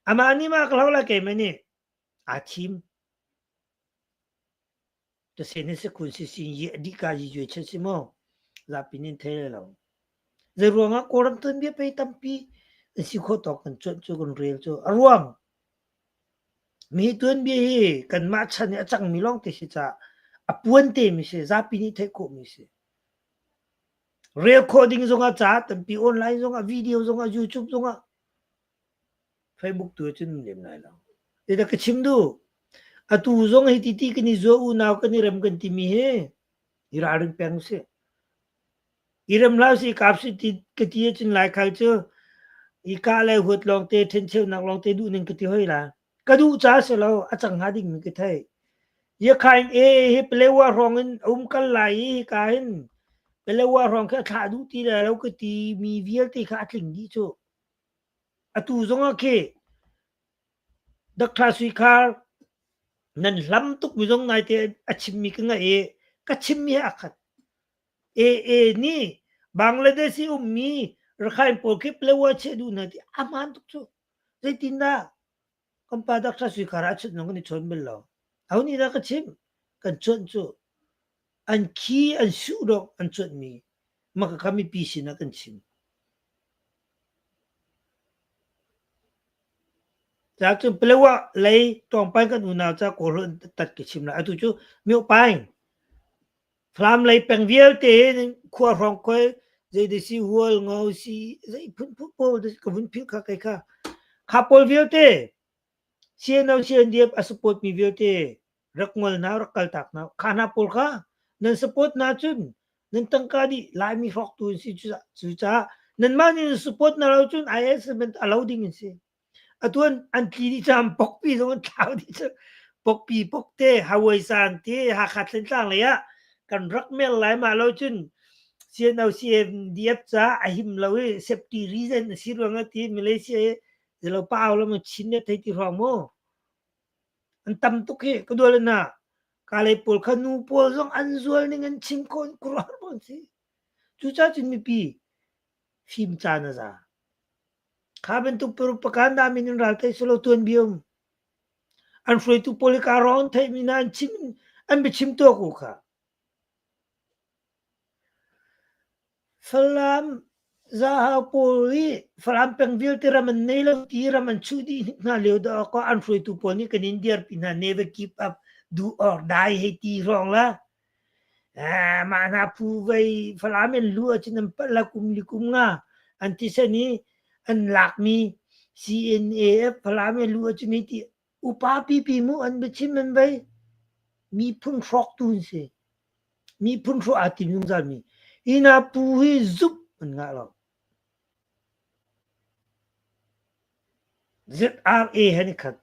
amah nih ma ka hloh lai keimah nih aa thim. Tasen hi sakhun sisin yi a dih ka yi jue chan si maw? Zapi nin thei lai lo. Zei ruangah Kawlram tuanbia pei tampi an si khawh tawk kan cuanh cu kan rel cu a ruang. Mi tuanbia hi kanmah chan i a cangmi lawng te si caah a puan te mi si zapi nih theih khawh mi si. Rel khawh ding zongah ca tampi online zongah video zongah YouTube zongah Facebook tu cun lem lai lo. Zeidah ka chim duh? Atu zong hi titi kan i zuah unau kan i rem kan timi hi i ralring peng usih. I rem hlah usih kap si ti ka ti ahcun laikhal cu i kah le huat lawngte ṭhencheunak lawngte duh ning ka ti hoi la. Ka duh ca si lo a cang hnga dingmi ka theih. Yakhain e hi Palewa hrawng in a um kal lai i hika hin Palewa hrawng khi a thlah duh ti lai lo ka ti mi vialte kha a tling dih cu. Atu zongah khi Dr. Sui Khar nan hlam tukmi zong naite a chimmi ka ngaih i ka chimmi he aa khat. AA nih Bangladesh i ummi Rakhine pawl khi Palewa chiah duh hna ti a hmaan tuk cu. Zeitindah kan pa Dr. Sui Khar ah chunh zong kan i chawn bal lo. Aho nih dah ka chimh? Kan cuanh cu. An khi an suh dawh an cuanhmi maka kha mipi sinah kan chim. Ca cu Palewa lei Tawngpai kan unau ca Kawlholh in tat ka chim lai. Atu cu Myopaing Falam lei peng vialte khua hrawng khoi zei si hual ngo si zei phunphun pawl ka vun philh kha kei kha kha pawl vialte CNO CNDF a support mi vialte rak ngol hna rak kal tak hna kha hna pawl kha nan support hna cun nan tangka dih Laimi hrawktu an si cucaah nanmah nih nan support na lo cun IS a lo ding an si atu an an tli dih cang pokpi zong an thlau dih cang pokpi pokte Hawaii san te Hakha Thlentlang lei ah kan rak mel lai ma lo cun CNO CNDF ca a him lo i safety reason a si ruang ah ti Malaysia i zelo pau lo mo Chin ne thei ti hrawng mu An tam tuk hi ka dual hna. Kalay pawl kha nu pawl zong an zual ning an chim khawh in khuaruahhar an si. Cucaah cun mipi fim caan a za. Kha bantuk propaganda min in ral thei selaw tuanbia um. An hruaitu pawl hi kaa rawng an theihmi hna an chim an biachim tuah ko kha. Falam Zahau pawl hi Falam peng vialte ram an nei lo ti ram an chuh dih hna lio dah kaw an hruaitu pawl nih kan in dirpi hna never give up do or die hei ti hrawng la mah hna phu vei Falam in lu ahcun an palh la kum li kum nga an thisen i an lakmi CNAF Falam in lu ahcun hei ti upa pipi mu an biachim an vei miphun hrawktu an si. Miphun hrawh aa tim zungzalmi hi hna pu hi zumh an ngah lo. ZRA he an i khat.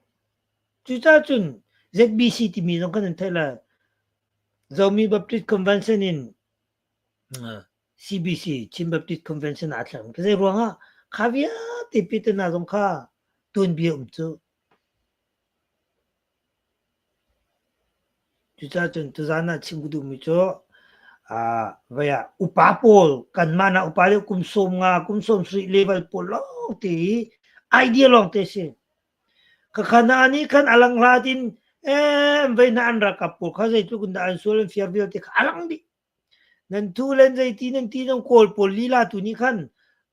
Cucaah cun ZBC timi zong kan in theih lai. Zomi Baptist Convention in CBC Chin Baptist Convention aa thleng. Zei ruangah kha vialte pitana zong kha tuanbia um cu. Cucaah cun tuzaan ah chim ka duhmi cu vei ah upa pawl kanmah nak upa deuh kum 50 kum 70 level pawl lawngte hi idea lawngte a si. Khakha hna nih khan a lang hlat in vei hna an ralkap pawl kha zeitluk in dah an sual an fir vialte kha a lang dih. Nan thu len zeiti nan ti nan Kawl pawl lila tu nih khan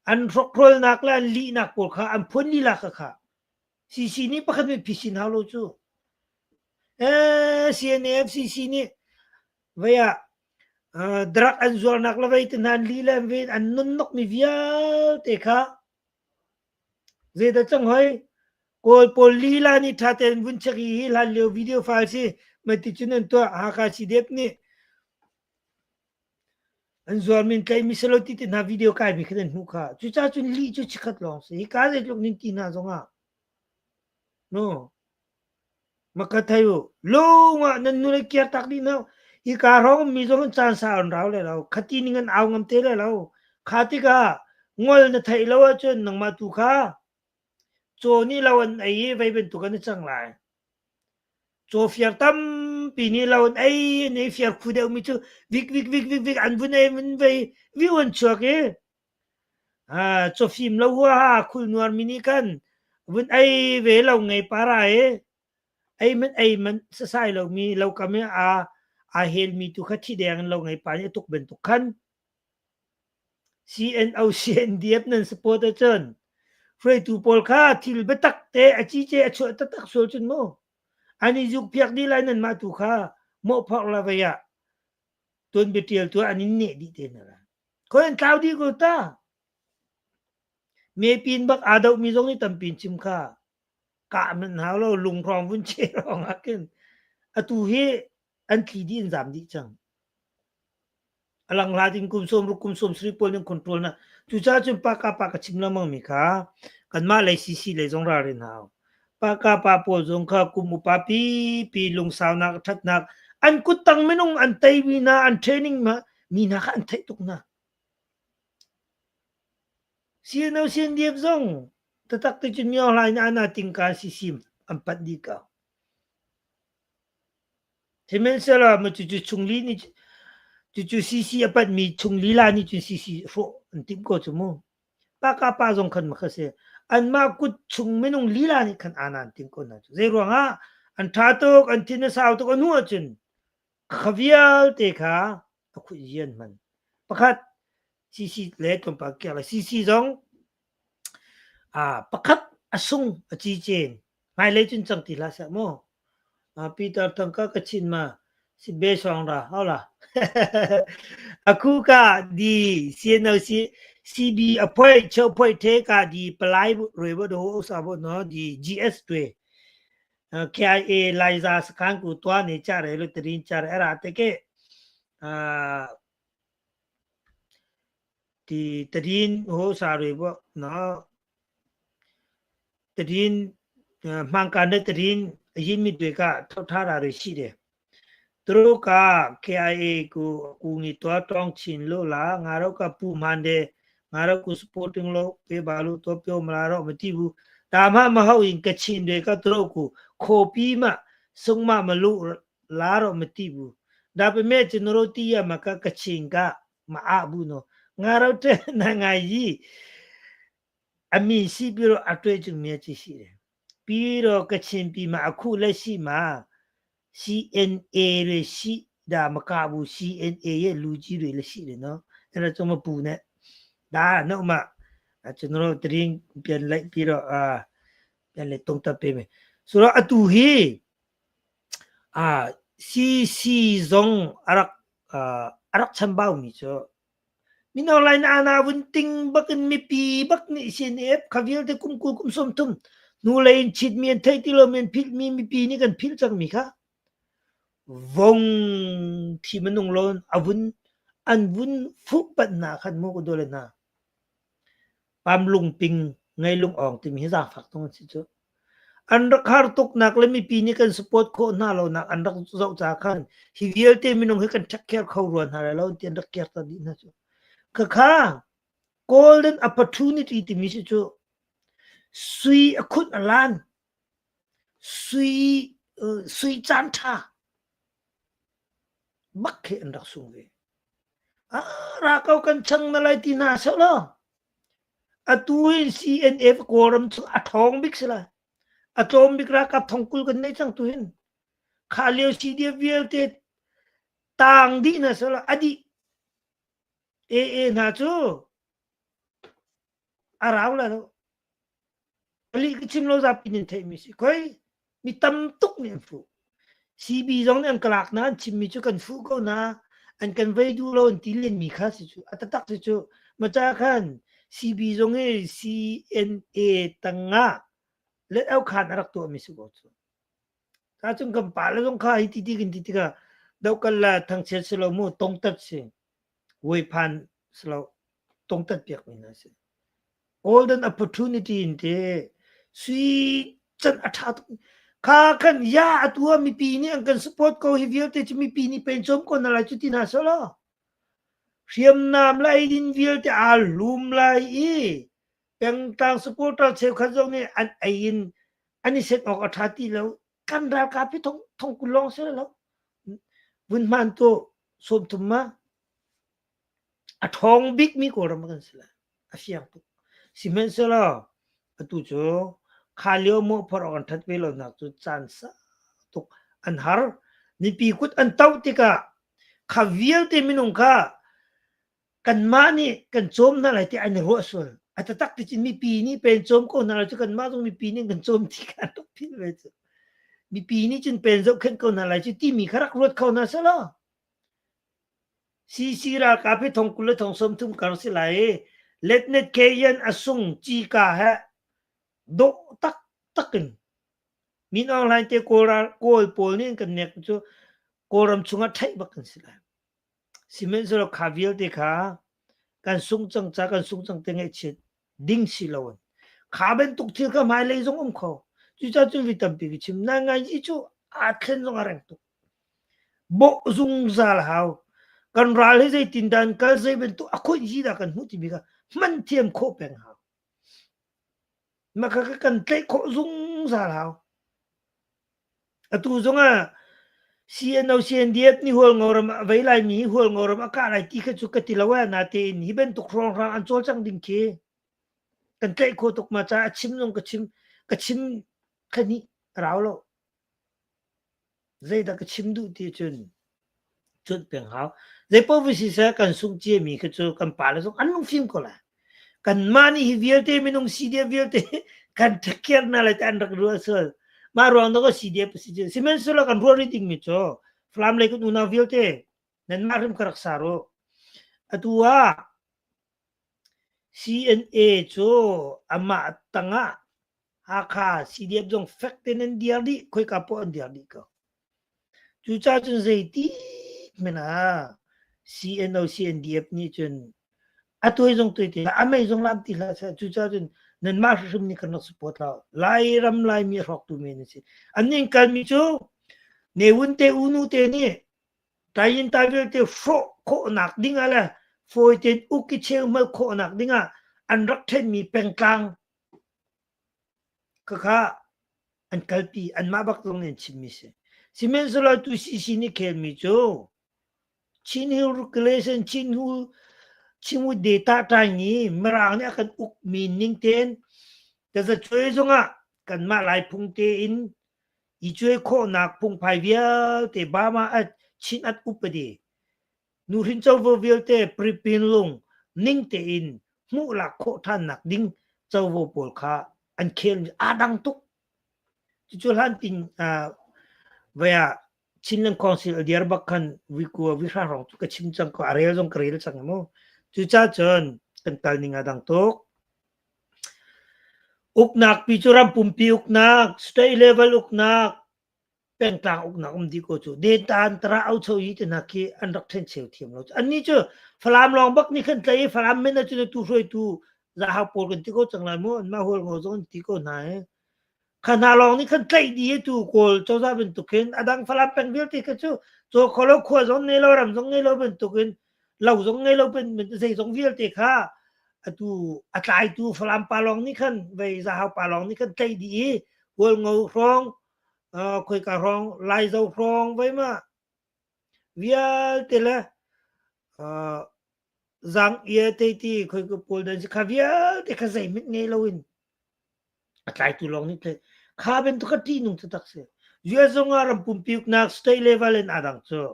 an hrokhrolnak le an lihnak pawl kha an phun lila kha kha. CC nih pakhat nih phisin hau lo cu. Eh, CNA FCC nih vei ah drug an zuarnak le vei te hna an li le an ven an nunnok mi vialte kha zeidah cang hoi Kawl pawl lila nih ṭha tein vun check i hi hlan lio video file si mah ti cun an tuah Hakha CDF nih an zuarmi an tlaihmi si lo ti te hna video kaimi khan an hmuh kha. Cucaah cun lih cu chikkhat lawng si. Hika zeitluk nin ti hna zongah no maka thei u lung ah nan nu le kiar tak dih hna hika hrawng ummi zong an caan sa an rau le lo khati ning an au ngam te le lo kha tikah ngol na theih lo ahcun nangmah tu kha Caw nih lo an ei i vei bantuk an i cang lai. Caw fiar tampi nih lo an ei, an ei fiar khu deuhmi cu vik vik vik vik vik an vun ei vun vei viu an chuak i cawfim lo huaha khulnuarmi nih khan vun ei ve lo ngei para i ei man ei man sasai lomi lo kam i aa aa helmi tu kha thi deng in lo ngei pa nih a tuk bantuk khan CNO CNDF nan support ahcun hruaitu pawl kha thil biatak te a cice a chuah taktak sual cun mu an i zukpiak dih lai nanmah tu kha mawhphorh la vei ah tuanbia ṭial tu an in neh dih te hna lai. Khoi an tlau dih ko ta. Mepin bak aa dohmi zong nih tampi in chim kha kah man hau lo lunghrawng vun che rong ah khin atu hi an tli dih an zam dih cang. A lang hlat in kum 60 kum 70 pawl nih control na cucaah cun pa ka pa ka chim lengmang mi kha kanmah lei CC lei zong ralrin hau. Pa ka pa pawl zong kha kum upa pipi lungsaunak ṭhatnak an kuttang minung an tei mi hna an training ma mi hna kha an theih tuk hna. CNO CNDF zong tatak te cun myo hlai na ana tingka CC an panh dih ko. Sihmanhsehlaw maw cucu chungli nih cucu CC a panhmi chung lila nih cun CC hrawh an timh ko cu mu. Paka pa zong khan makha si. Anmah kut chung minung lila nih khan aan an timh ko hna cu. Zei ruangah an ṭha tuk, an thin a sau tuk, a hnu ahcun kha vialte kha a khuh zian hman. Pakhat CC le tlawmpal kiak le CC zong pakhat a sung a ci cen. Hmailei cun cang ti hlah seh mu. Peter Thang ka ka chin ma si be song ra hola. Akhu ka di CNLC CB aphoi cheu phoi the ka di palai roi bo do sa bo no di GS twe KIA Laiza sakhan ku twa ne cha re lu trin cha re ra te ke ဒီသတင်းဟိုစာတွေပေါ့နော်သတင်းမှန်ကန်တဲ့သတင်းအရင်းမြစ်တွေကထုတ်ထားတာတွေရှိတယ်သူတို့က KIA ကိုအကူအညီတွားတောင်းချင်လို့လားငါတို့ကပူမှန်တယ်ငါတို့ကို supporting လုပ်ပေးပါလို့တော့ပြောမလားတော့မသိဘူးဒါမှမဟုတ်ရင်ကချင်တွေကသူတို့ကိုခေါ်ပြီးမှဆုံးမမလို့လားတော့မသိဘူးဒါပေမဲ့ကျွန်တော်တို့သိရမှာကကချင်က မအဘူးနော်ငါတို့တဲ့နိုင်ငံကြီးအမိရှိပြီးတော့အတွေ့အကြုံများကြီးရှိတယ်ပြီးတော့ကချင်ပြည်မှာအခုလက်ရှိမှာ CNA တွေရှိဒါမကဘူး CNA ရဲ့လူကြီးတွေလည်းရှိတယ်နော်အဲ့တော့ကျွန်မပူနဲ့ဒါတော့မှကျွန်တော်တို့တရင်ပြန်လိုက်ပြီးတော့အာပြန်လေတုံးတပ်ပေးမယ်ဆိုတော့အတူဟီအာ CC ဇုံအရက် a rak chambaumi cu mino lai na ana vun ting bak in mipi bak nih CNF kha vialte kum 20 kum 30 hnu lei in chit mi an theih ti lo mi an philh mi mipi nih kan philh cang mi kha vong thi minung lawn a vun an vun fuh panh hna khan mu ka dole hna Pam lungping ngei lungawng timi hi zaangfak tung an si cu. An rak har tuknak le mipi nih kan support khawh hna lonak an rak zoh ca khan hi vialte minung hi kan take care kho rua hna lai lo ti an rak care ta dih hna cu. Khakha golden opportunity timi si cu sui a khunh a lan sui sui caan ṭha bak khi an rak sung ve. Ah, ra ko kan chang na lai ti hna seh law. Atu hin CNF Kawlram cu a ṭhawng bik si lai. A tlawm bik ralkap thongkul kan nei cang tu hin. Kha lio CDF vialte tang dih hna seh law a dih. AA hna cu a rau lai lo. Lih ka chim lo zapi nin theihmi si. Khoi mi tam tuk nih an fuh. CB zong nih an ka lak na an chimmi cu kan fuh ko na an kan vei duh lo an ti lenmi kha si cu a taktak si cu maca khan CB zong hi CNA tangah let au khan a rak tuahmi si ko cu. Ta cun kan pa le zong kha hi ti ti kan ti tikah dohkal la thangchiat si lo mu tongtat si wephan si lo tongtat piak mi hna si. Golden opportunity in te sui can a ṭha tuk. Kha khan ya atu ah mipi nih an kan support ko hi vialte cu mipi nih pen cawm ko na lai cu ti hna selaw. Hriamnam le eidin vialte aa lum lai i pengtlang supporter cheukhat zong nih an ei in an i set awk a ṭha ti lo. Kan ralkap hi thong thong kul lawng si lo. Vun hman tu 30 ma A ṭhawng bikmi Kawlram kan si lai. A fiang tuk. Sihmanhsehlaw atu cu kha lio mawhphorh awk an ṭhat ve lonak cu caan sau tuk an har. Mipi kut an toh tikah kha vialte minung kha kanmah nih kan cawm hna lai tiah an i ruah sual. A taktak ti cun mipi nih pen cawm ko hna lai cu kanmah zong mipi nih kan cawm ti kha an rak philh ve cu. Mipi nih cun pen zohkhenh ko hna lai cu timi kha rak ruat kho hna selaw CC ralkap hi thong 20 le thong 30 kar si lai i Letnet Kayan a sung cika he dawh taktak in Min Aung Hlaing te Kawl ral Kawl pawl nih an kan nek cu Kawlram chungah ṭhaih bak kan si lai. Sihmanhsehlaw kha vialte kha kan sung cang ca kan sung cang te ngaihchiat ding si lo in kha bantuk thil kha hmailei zong um kho. Cucaah cun vi tampi ka chim. Naingai hi cu aa thlen zong a reng tuk. Bawh zungzal hau. Kan ral hi zeitindah an kal, zei bantuk a khuih hi dah kan hmuh timi kha hman thiam khawh peng hau. Mah kha kan tlaih khawh zungzal hau. Atu zongah CNO CNDF nih Hualngoram a vei laimi hi Hualngoram a kah lai ti kha cu ka ti lo eh natein hi bantuk hrawnghrang an cawlcang ding khi kan tlaih khawh tuk ma caah a chim zong ka chim ka chim kha nih a rau lo. Zeidah ka chim duh ti cun cuanh peng hau. Zeipaoh va siseh kan sungh ciami kha cu kan pale zong an lungfim ko lai. Kanmah nih hi vialte minung CDF vialte kan ṭhekhiar hna lai ti an rak ruah sual. Mah ruang dawh CDF a si cu. Sihmanhsehlaw kan ruah rih dingmi cu Falam lei kan unau vialte nanmah hrim ka rak sar u. Atu ah CNA cu amah tangah Hakha CDF zong fek tein an diar dih, khoika poah an diar dih ko. Cucaah cun zeitik hmanh ah CNO CNDF nih cun a tuai zong tuai ti hlah, a mei zong lam ti hlah seh. Cucaah cun nanmah hrimhrim nih kan rak support hlah. Lairam Laimi a hrawktu men an si. An nih kalmi cu Ne Win te U Nu te nih Tayinta vialte hrawh khawhnak ding ah le fawi tein uk i cheuhmal khawhnak ding ah an rak ṭhenmi pengtlang Khakha an kalpi anmah bak zong nih an chimmi si. Sihmanhsehlaw tu CC nih khelmi cu Chin Hill Regulation Chin Hu Chinwood Data ṭai nih Mirang nih a kan ukmi ning tein tazacuai zongah kanmah Lai phung tein i cuai khawhnak phungphai vialte Bama at Chin at upadi nuhrin covo vialte pripinlung ning tein hmuh lak khawh ṭhannak ding covo pawl kha an khelmi aa dang tuk. Cucu hlan tin vai ah Chinland Council a dir bak khan vikua vihra hrawng cu ka chim cang ko a rel zong ka rel cang mu. Cucaah cun kan kal ning aa dang tuk. Uknak pi cu ram pumpi uknak, state level uknak, pengtlang uknak um dih ko cu dentan tara au cho yi te hna khi an rak then cheu thiam lo anni cu falam lawng bak nih khan tlai i falam men cu tu hruaitu zahau pawl kan ti ko cang lai mu an mah hual ngo zong an ti ko hna he kha hna lawng nih khan tlaih dih tu kawl cozah bantuk hin adang falam peng vialte kha cu caw kholo khua zong ngei lo ram zong ngei lo bantuk in lo zong ngei lo ben zei zong vialte kha atu a tlaitu falam pa lawng nih khan vei zahau pa lawng nih khan tlaih dih i hual ngo hrawng khoika hrawng Laizo hrawng vai ma vialte le zang ia te ti khoika pawl dan si kha vialte kha zeihmanh ngei loin a tlaitu lawng nih tlai kha bantuk kha ṭihnung taktak si US zong ah ram pumpi uknak state level in aa dang cu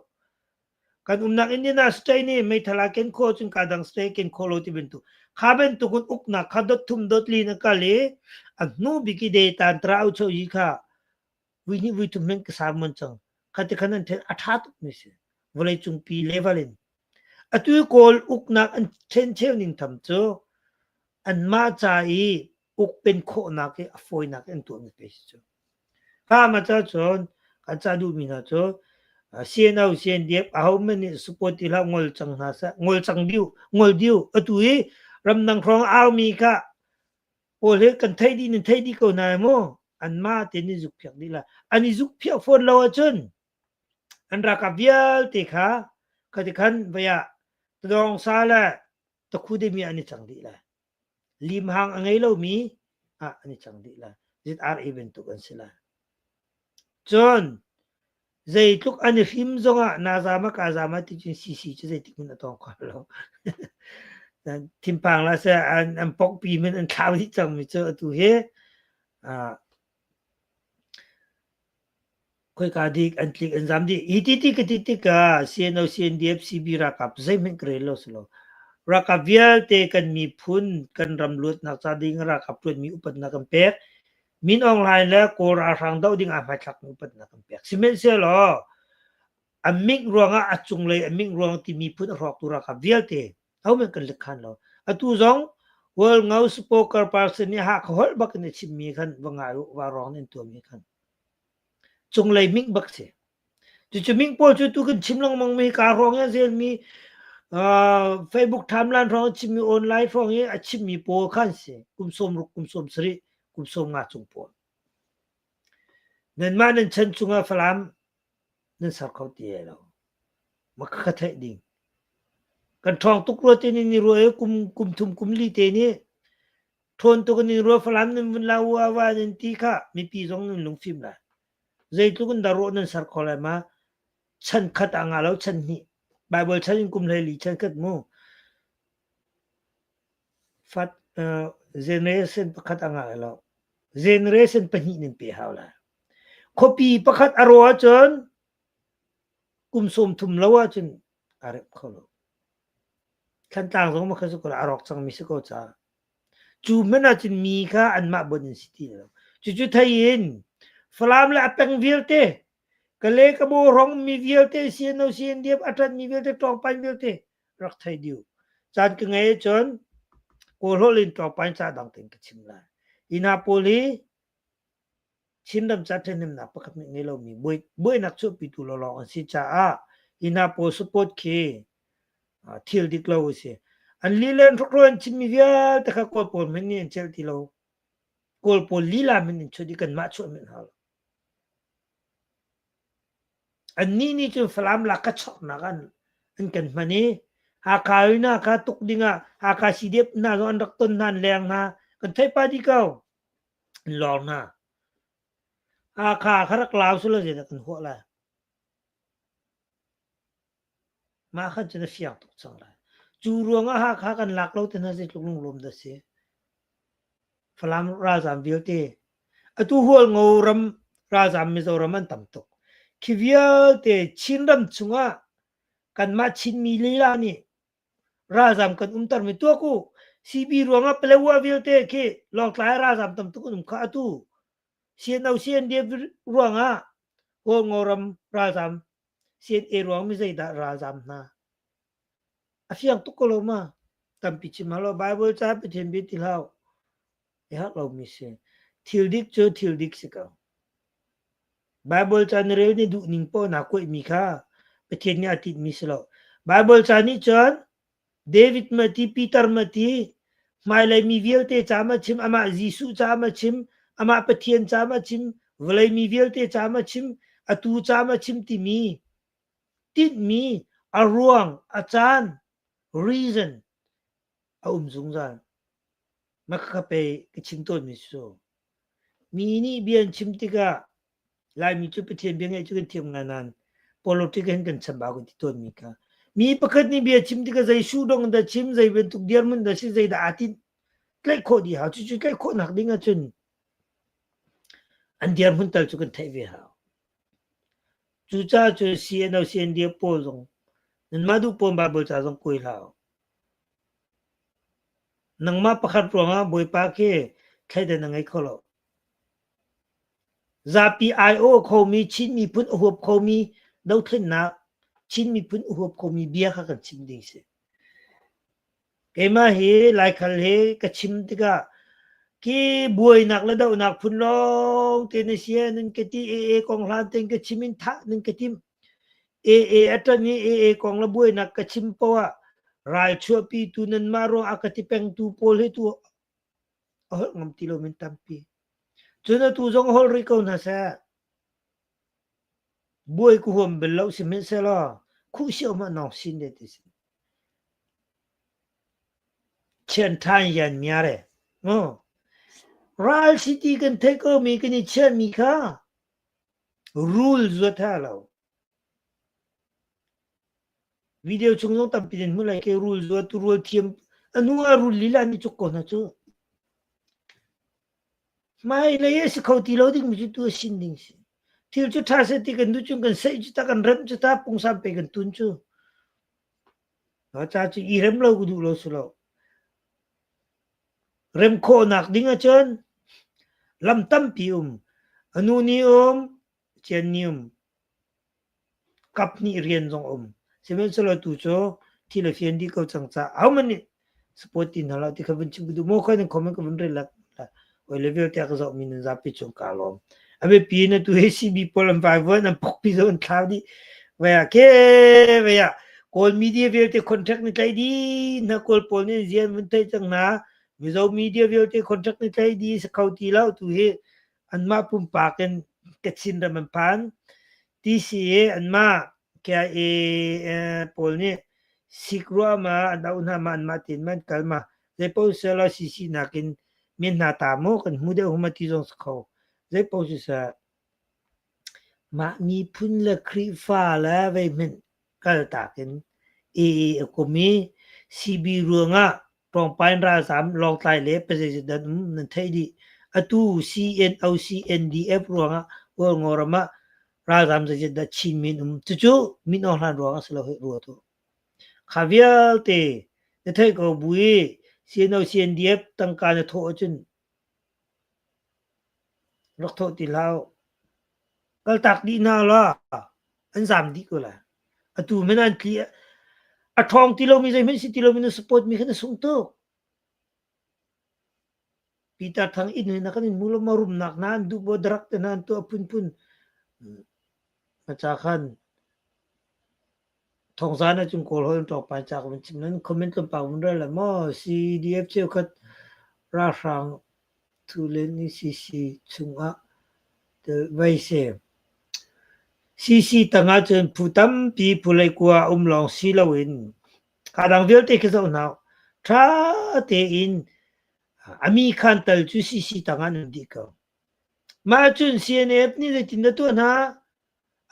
kan umnak Indiana state nih meithal aa ken khawh cun ka dang state ken khawh lo ti bantuk. Kha bantukin uknak kha dot thum dot li na kal i a hnu bik i detan tra au cho yi kha vui hnih vui thum men ka sermon cang. Kha ti khan an then a tha tuk mi si. Vawlei cungpi level in. Atu Kawl uknak an then cheu ning tham cu anmah ca i ukpen khawhnak i a fawinak in tuahmi pei si cu. Kha ma ca cun kan ca duhmi hna cu CNO CNDF ahohmanh nih support ti hlah ngol cang hna seh ngol cang diu ngol diu atu hi ramdang hrawng aumi kha pawl hi kan thei dih nan thei dih ko hna mu anmah te nih zukphiak dih la an i zukphiak fawn lo ahcun an ralkap vialte kha khati khan vaya tadawng sa le takhu demi an i cang dih lai limhang a ngei lomi ah an i cang dih lai. ZRA bantuk an si lai. Cun zeitluk an i hrim zongah nazama kazama ti cun CC cu zeitik hmanh a tawng kho lo. Thinphang la seh an an pokpi men an thlau dih cangmi cu atu hi Khoika dik an tlik an zam dih. Hi ti ti ka ti tikah CNO, CNDF, CB ralkap zeihmanh ka rel lo si lo. Ralkap vialte kan miphun kan ram luatnak ca ding ralkap ṭuanmi upatnak kan pek. Min Aung Hlaing le Kawl ralhrang doh ding ah hmaithlakmi upatnak kan pek. Sihmanhsehlaw a mingh ruangah a cunglei a mingh ruang ti miphun a hrawktu ralkap vialte ahohmanh kan likhan lo. Atu zong Hualngo Spoker person nih Hakha holh bak in a chimmi khan va ngai u, va rawng in tuami khan. Cunglei mingh bak si. Cucu mingh pawl cu tu kan chim lengmang mi ka hrawng i a zelmi uh, Facebook timeline hrawng a chimmi online hrawng i a chimmi pawl khan si. Kum 60, kum 70, kum 50 cung pawl. Nanmah nan chan chungah Falam nan ser kho ti lo. Ma ka theih ding. Kan ṭhawng tuk rua te ni ni rua i kum kum thum kum li te nih Ṭhawn tuk in rua Falam nan vun la ua wa nan ti kha mipi zong nan lungfim lai. Zeitluk in dah rawh nan ser kho lai ma? Chan khat ah nga lo chan hnih. Bible chan in kum 14 chan khat mu. Fat uh, generation pakhat a nga lo. Generation pahnih nan pe hau lai. Khuapi pakhat a ro ahcun kum 30 lo ahcun a rep kho lo. Thlantlang zong ma kha su ko a rawk cangmi si ko caah. Cu hmanh ahcun mi kha anmah bon an si ti lo. Cucu thei in Falam le a peng vialte, Kale Kabaw hrawng mi vialte, CNO CNDF a ṭanhmi vialte, ṭawngpain vialte rak thei dih. Caan ka ngei ahcun Kawl holh in ṭawngpain ca dang tein ka chim lai. Hi hna pawl hi Chinram ca ṭhahnemnak pakhat nih ngei lomi buainak chuahpitu lawlawng an si caah hi hna pawl support khi thil dik lo a si. An lila in hrokhrawl an chimmi vialte kha Kawl pawl hmanh nih an celh ti lo. Kawl pawl lila hmanh in chuah dih kanmah chuah hmanh hau lo. Annih nih cun Falam lak kha chawknak an an kan hman i Hakha hna kha tuk dingah Hakha CDF hna zong an rak ton hna an leng hna kan theih pah dih ko. An lawr hna. Hakha kha rak lau sulaw zeidah kan huah lai? Mah khan cun a fiang tuk cang lai. Cu ruangah Hakha kan lak lo te hna zeitluk lunglawm dah si. Falam ralzaam vialte atu Hualngo ram ralzaam Mizoram an tam tuk. Khi vialte Chinram chungah kanmah Chinmi lila nih ralzaam kan umtermi tuak u. CB ruangah Palawa vialte khi Lawngtlai ralzaam tam tuk an um kha atu CNO CNDF ruangah Hualngo ram ralzaam CNA ruang mi zeidah ralzaam hna a fiang tuk ko lo ma tampi chim halo Bible ca Pathian bia ti hlah i hak lomi si thil dik cu thil dik si ko Bible ca na rel ni duh ning poh naa kuaihmi kha Pathian nih a tinhmi si lo Bible ca nih cun David ma ti Peter ma ti hmailei mi vialte ca ma chim amah Jesuh ca ma chim amah Pathian ca ma chim vawlei mi vialte ca ma chim atu ca ma chim timi tinhmi a ruang a caan reason a um zungzal ma kha pe ka chim tawnmi cu mi nih bia an chim tikah Laimi cu Pathian bia ngaih cu kan thiam ngai nain politic hin kan chambau kan ti tawnmi kha mi pakhat nih bia chim tikah zei suhdong dah chim zei bantuk dirhmun dah si zei dah aa tinh tlaih khawh dih hau cucu tlaih khawh nak ding ahcun an dirhmun tal cu kan theih ve hau cucaah cu CNO CNDF pawl zong nanmah duh pawn Bible ca zong kuai hlah u. Nangmah pakhat ruangah Bawipa khi thleidan a ngei kho lo. Zapi aiawh khomi Chin miphun a huap khomi dothlennak Chin miphun a huap khomi bia kha kan chim ding si. Keimah hi Laikhal hi ka chim tikah ki buainak le dohnak phun lawng te na si nan ka ti AA kong hlan ten ka chim in thah nan ka tim. AA a ṭan i AA kong le buainak ka chim poah ah ral chuahpitu nanmah ruang a ka ti pengtu pawl hi tu a holh ngam ti lo min tampi. Cun atu zong holh rih ko hna seh. Buai ku huam bel lo sihmanhsehlaw khuhsiau hmah nawng sin de ti si. Chian ṭhan yan miare. Ral si ti kan theih ko mi kan i chiahmi kha Rul zuat ha lo. Video chung zong tampi nan hmu lai ke rul zuat tu rul thiam anu ah rul lila nih cuk ko hna cu. Hmai lei a si kho ti lo ding mi cu tu a sin ding si. Thil cu ṭha seh ti kan duh cun kan seih cu ta kan remh cu ta pungsan pe kan tun cu. Ca cu i rem lo ku duh lo su lo. Rem khawhnak ding ahcun lam tampi um. A nu nih um, cian nih um, kaphnih rian zong um. Sihmanhsehlaw tu cu thi le fian dih ko cang caah ahohmanh nih support ti hna hlah ti kha vun chim ka duh. Maw kha nan comment ka vun rel la. Oi le vialte a ka zohmi nan zapi cung kaa lawm. A biapi in atu hi CB pawl an vaivuan an pokpi zo an thlau dih. Vai ah ke vai ah Kawl media vialte contract ni tlaih dih hna Kawl pawl nih zian vun theih cang hna. Mizo media vialte contract ni tlaih dih si kho ti lo tu hi anmah pumpak in Kachin ram an phan. TCA anmah KIA pawl nih sik ruah ma an auh hna ma anmah tein ma an kal ma zeipaoh selaw CC nakin men hna ta maw kan hmu deuh huma ti zong si kho zeipaoh siseh mah miphun le Khrihfa le vei hmanh kaltak in AA a kum i CB ruangah Ṭawngpain ralzaam Lawngtlai le pazeizat dan um nan theih dih. Atu CNO CNDF ruangah Hualngo ram ah ralzaam zeizat dah Chinmi an um. Cucu Min Aung Hlaing ruangah si lo hei ruat u. Kha vialte na theih ko bu i CNO CNDF tangka na thawh ahcun rak thawh ti hlah u. Kaltak dih hna law an zaam dih ko lai. Atu hmanh an tli a ṭhawng ti lomi zeihmanh si ti lomi na support mi kha na sung tuk. Peter Thang inn hin kan in hmu lo ma rumnak hna an duh bo drug te hna an tuah phunphun. Ma ca khan Thawngzan ahcun Kawl holh in tlawngpal ca ka vun chim. Nan comment tlawmpal vun rel lai maw? CDF cheukhat ralhrang thulen i CC chungah tel vai si. CC tangah cun phu tampi phu leikua um lawng si loin kaa dang vialte khi zoh hna u. Ṭha tein a mi khan tal cu CC tangah an um dih ko. Mah cun CNF nih zeitin dah tuah hna?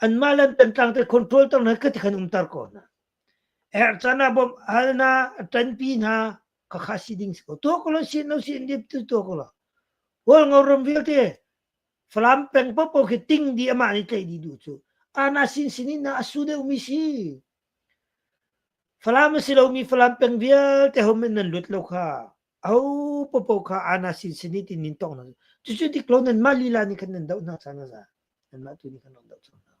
Anmah le an pengtlang te control ter hna khi khan umter ko hna. Herh caan ah bawmh hal hna, ṭanpi hna, khakha si ding si ko. Tuah ko lo si no si dip tu tuah ko lo. Hualngo ram vialte Falam peng popo khi ting di amah nih tlaih dih duh cu. Ana sin sin in a su deuh mi si. Falam a si lomi Falam peng vialte hom in nan lut lo kha. Aho popo kha ana sin sin in tin in tong hna. Cucu dik lo nan mah lila nih khan nan doh hna caan a za. Nanmah tu nih khan rak doh cang hna.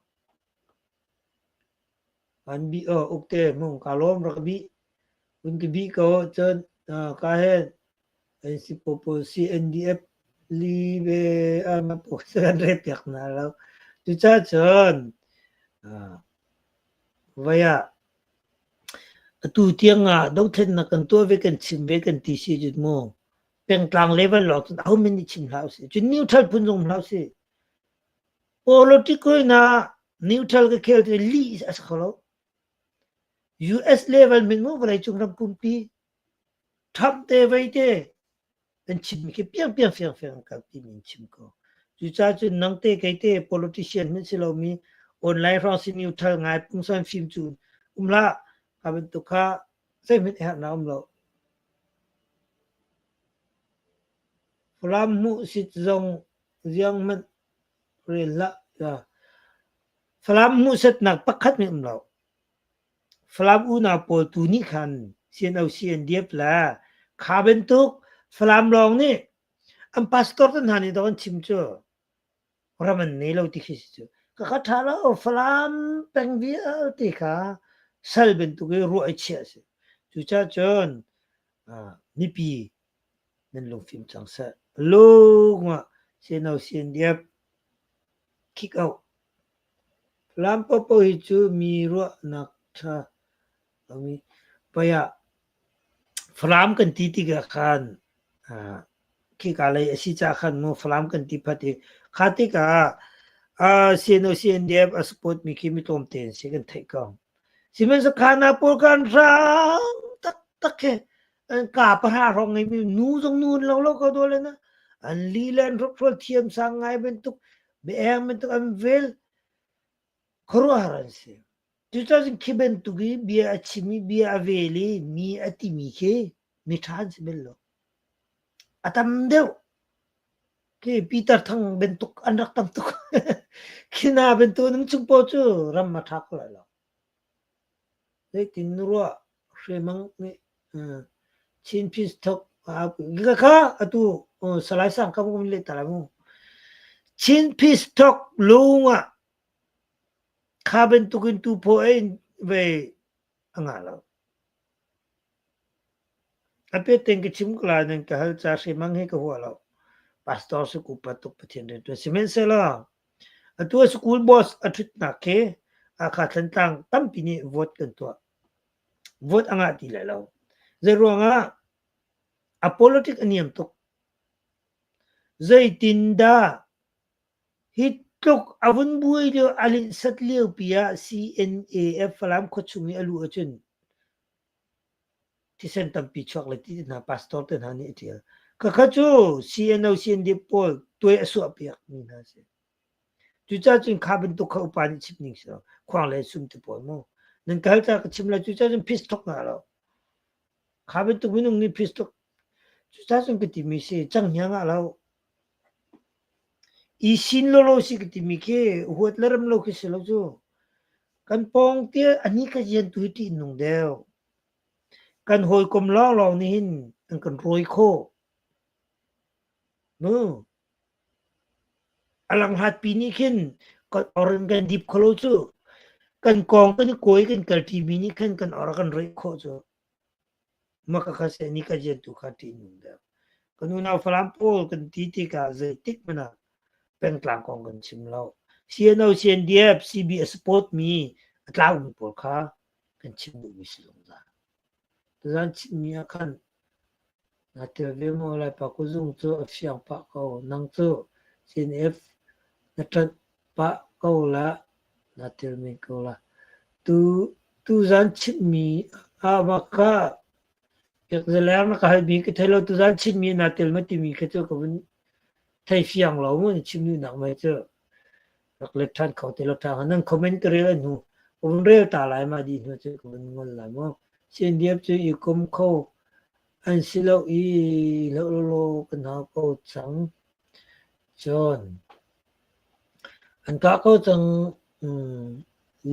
An bi oh ukte mung ka lawm rak bi. Un ka bi ko cun ka hen NC popo CNDF li ve ama po kan re piak hna lo. Cucaah cun vai ah atu tiang ah dothlennak kan tuah ve kan chim ve kan ti si cun mu pengtlang level lawng cun aho men nih chim hlah usih. Cun neutral phun zong hlah usih. Politic hoi na neutral ka khel ti lih a si kho lo. US level min mu vawleicung ram pumpi Trump te vei te an chim khi piang piang fiang fiang an kalpi mi an chim ko. Cucaah cun nang te kei te politician hmanh si lomi online hrawng si neutral ngai pungsan fim cu um hlah kha bantuk kha zeihmanh i harnak um lo. Falam hmuhsit zong ziang hmanh rel hlah. Falam hmuhsatnak pakhat hmanh um lo. Falam unau pawl tu nih khan CNO CNDF le Kha bantuk Falam lawng nih an pastor te hna nih dawh an chim cu ram an nei lo ti khi si cu. Ka kha ṭha lo Falam peng vialte kha sal bantuk i ruah i chiah a si. Cucaah cun mipi nan lungfim cang seh. Lung ah CNO CNDF kick out. Falam paohpaoh hi cu mi ruahnak ṭha lomi pei ah Falam kan ti tikah khan khika lei a si caah khan mu Falam kan ti phat i kha tikah CNO CNDF a support mi khi mi tlawmte an si kan theih ko. Sihmanhsehlaw kha pawl kan hrang taktak he an ka pahra hrawng ngeimi nu zong nu an lo lo ko dawh le na an li le an hrokhrawl thiam sang ngai bantuk biaeng bantuk an vel khuaruahhar an si. Cucaah khi bantuk i bia a chim i bia a vel i mi a timi khi mi ṭha an si bal lo. A tam deuh. Khi Peter Thang bantuk an rak tam tuk. Khi hna bantuk an um chung paoh cu ram a ṭha kho lai lo. Zeitin ruah Hremang nih Chin Peace Talk kha atu Salai Sang kam kan leh ta lai mu. Chin Peace Talk lung ah kha bantukin tuphaw ei ve a ngah lo. A pet tein ka chim ko lai nan ka hal ca Hremang hi ka hua lo. Pastor si ku pa tuk Pathian rianṭuan. Sihmanhsehlaw atu a school boss a ṭhutnak khi Hakha Thantlang tampi nih vote kan tuah. Vote a ngah ti lai lo. Zeiruangah a politic a niam tuk. Zeitindah hi tluk a vun buai lio a linhsat liopi ah CNAF Falam khuachung i a luh ahcun thisen tampi chuak le ti hna pastor te hna nih a ṭial. Khakha cu CNO CND pawl tuai a suahpiak mi hna a si. Cucaah cun kha bantuk kha upa nih chim ning si lo. Khuang le sum te pawl mu. Nan kal ca ka chim lai cucaah cun phis thok hna lo. Kha bantuk minung nih phis thok. Cucaah cun ka timi si canghngia ngah lo. I sin lawlaw si ka timi khi huat le rem lo khi si lo cu. Kan pawng te a ni ka jian tu hi ṭih nung deuh. Kan hawikom lawnglawng nih hin an kan rawi khawh. Mu. A langhlatpi nih khin kan or in kan dip kho lo cu. Kan kawng kan i kawi kan kalṭimi nih khan kan or a kan roih khawh cu. Mah kha seh ni ka jian tu kha ṭih nung deuh. Kan unau Falam pawl kan ti tikah zeitik hmanh ah pengtlang kong kan chim lo. CNO, CNDF, CB a support mi a tlaumi pawl kha kan chim duhmi si zungzal. Tuzaan chimmi ah khan naa tel ve maw Laipa kuzung cu a fiang pah ko. Nang cu CNF na ṭanh pah ko la, naa tel men ko la. Tu tuzaan chimmi ah bak kha Biakzaleng na ka halmi ka thei lo. Tuzaan chimmi naa tel ma timi kha cu ka vun thei fiang lo mu na chim duhnak mei cu. Rak let ṭhan kho te lo ṭha hnga. Nan comment ka rel hnu ka vun rel ta lai ma dih hnu cu ka vun ngol lai mu. CNDF cu i kom kho an si lo i hloh lawlaw kan hau ko cang. Cun an kah ko cang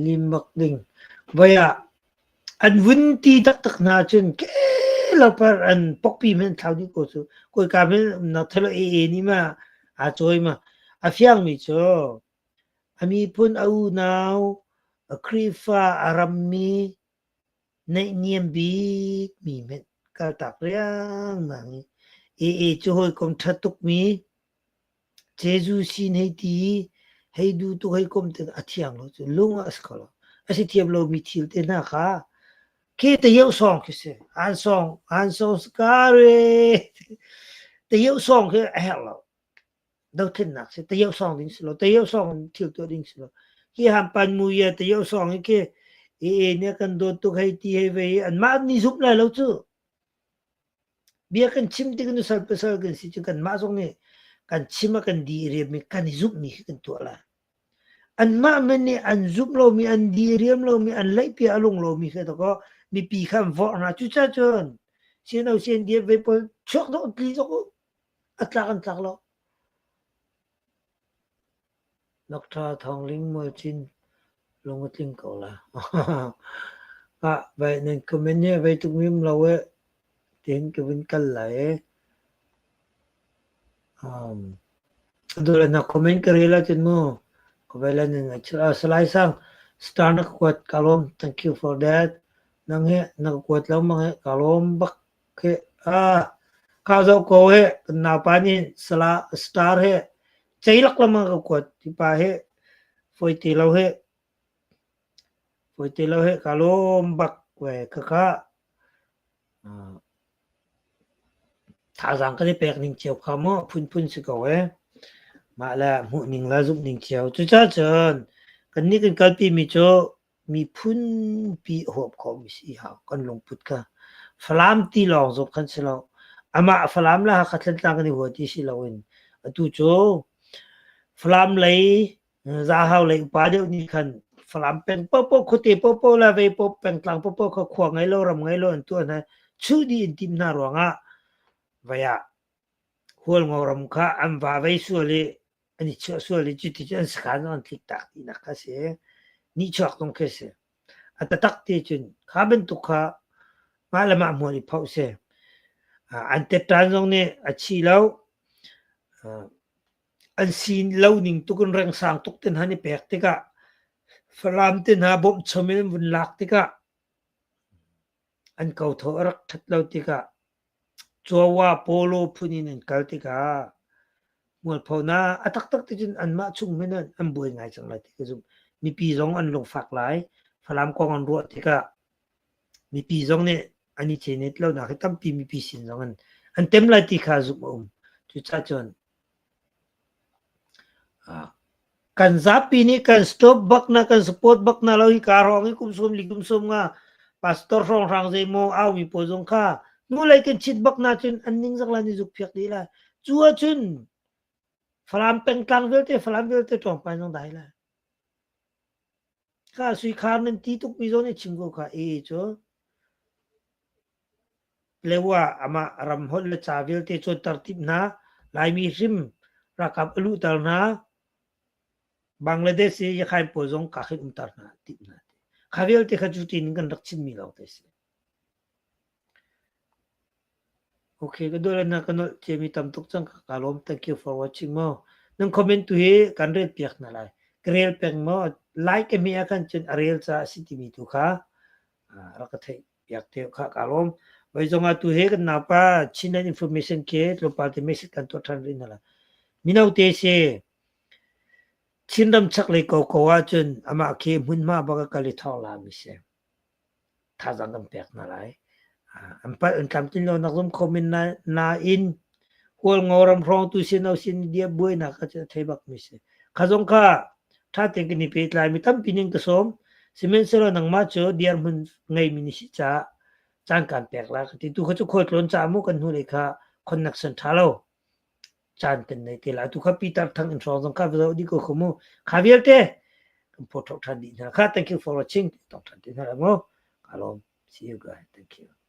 lim bak ding. Voi ah an vun ti taktak hna cun ke lo par an pokpi men thlau dih ko cu. Kawika men umnak thelo AA nih ma aa cawi ma. A fiangmi cu a miphun a unau a Khrihfa a rammi naihniam bikmi hmenh kaltak riangmang i AA cu hawikom ṭha tukmi Jesuh sin hei ti i hei duh tuk hei kom te a thiang lo cu lung ah a si kho lo. A si thiam lomi thil te hna kha khi tayeu song khi si. Han song, han song skare. Tayeu song khi a herh lo. Dothlennak si. Tayeu song ding si lo. Tayeu song in thil tuah ding si lo. Hi han pan mu ya tayeu song hi khi e ne kan dawt tuk hei ti hei vei anmah ni zumh lai lo cu. Bia kan chim tik in nusal pasal kan si cu kanmah zong nih kan chim ah kan di riammi kan i zumhmi khi kan tuah lai. Anmah men nih an zumh lomi, an di riam lomi, an laihpiah a lung lomi kha dakaw mipi kha an vorh hna. Cucaah cun CNO CNDF ve pawl chuak dawh tli zok u. A tlak an tlak lo. Doctor Thawng Ling Mualcin lung a tling ko la. Ah, vai nan comment hi vei tuk mim lo e. Tihin ka vun kal lai i um, dole na comment ka rel ahcun mu ka nan Salai Sang star na ka kuat ka lawm thank you for that nang he na ka kuat lo mang he ka lawm bak he ah ka zoh ko he kan naupa nih sala star he ceilak lamang ka kuat ti pa he foi ti lo he foi ti lo he ka lawm bak we khakha Thazaang kan i pek ning cio kha maw phunphun si ko ee. Mah le hmuh ning le zumh ning cio. Cucaah cun kannih kan kalpi mi cu miphun pi huap khawhmi si hau kan lungput kha. Falam ti lawng zong khan si lo. Amah Falam le Hakha Thantlang kan i hua ti si loin atu cu Falam lei Zahau lei upa deuh nih khan Falam peng paohpaoh khuate paohpaoh le vei paoh pengtlang paohpaoh kha khua ngei lo ram ngei lo an tuah hna chuh dih in tim hna ruangah vei ah Hualngo ram kha an va vei sual i an i chuah sual i cuti cu an sakhan zong an tlik tak tinak kha si. Nihchuak zong khi si. A taktak ti cun kha bantuk kha mah le mah hmual i phoh si. An tettan zong nih a chi lo. An si lo ning tuk in rengsang tuk te hna an i pek tikah Falam te hna bawmhchom in an vun lak tikah an kotho a rak ṭhat lo tikah Cuawa Polo phun in an kal tikah mualphonak a taktak ti cun anmah chung hmanh ah an buai ngai cang lai ti ka zumh. Mipi zong an lungfak lai. Falam kong an ruah tikah mipi zong nih an i cenit lonak hi tampi mipi sin zong an an tem lai ti kha zumh a um. Cucaah cun Kan zapi nih kan stop bak na kan support bak na lo hi ka hrawng i kum sawm li kum sawm nga pastor hrawnghrang zeimaw aumi pawl zong kha hnulei kan chit bak na cun an ning zak lai ni zuk phiak dih lai. Cu ahcun Falam pengtlang vialte Falam vialte tlawngpai zong dai lai. Kha sui khar nan ti tuk mi zawn i chim ko kha e cu Lewa amah ram holh le ca vialte cawnter timh hna, Laimi hrim ralkap a luhter hna, Bangladesh i Yakhain pawl zong ka khin umter hna timh hna. Kha vialte kha cu tin kan rak chimmi lawngte si. Okay, ka dawt na ka nolh ciami tam tuk cang ka lawm. Thank you for watching mo. Nan comment tu hi kan rel piak hna lai. Ka rel peng mo. Like mi ah khan cun a rel ca a si timi tu kha rak ka theih piak te kha ka lawm. Voi zong ah tu he kan naupa Chinland Information ke tlawmpal te message kan tuah ṭhan rih hna lai. Mino te si Chinram chaklei ko ko ahcun amah khi hmunhma bak a kal i thawng la mi si. Thazaang kan pek hna lai. An palh an tlamtlin lonak zong kho men nain Hualngo ram hrawng tu sin o sin dia buainak kha cu a thei bak mi si. Kha zong kha ṭha tein kan i pehtlai mi tampi ning ka sawm. Sihmanhsehlaw nangmah cu dirhmun ngeimi na si caah caan kaan pek la ka ti. Tu kha cu khualtlawn caah mu kan hnulei kha connection ṭha lo. Caan kan nei te lai. Tu kha Peter Thang in hrawng zong kha va zoh dih ko kho mu. Kha vialte kan phawt ṭhan dih hna. Kha thank you for watching. Tong ṭhan te hna lai mu. Ka lawm. See you guys. Thank you.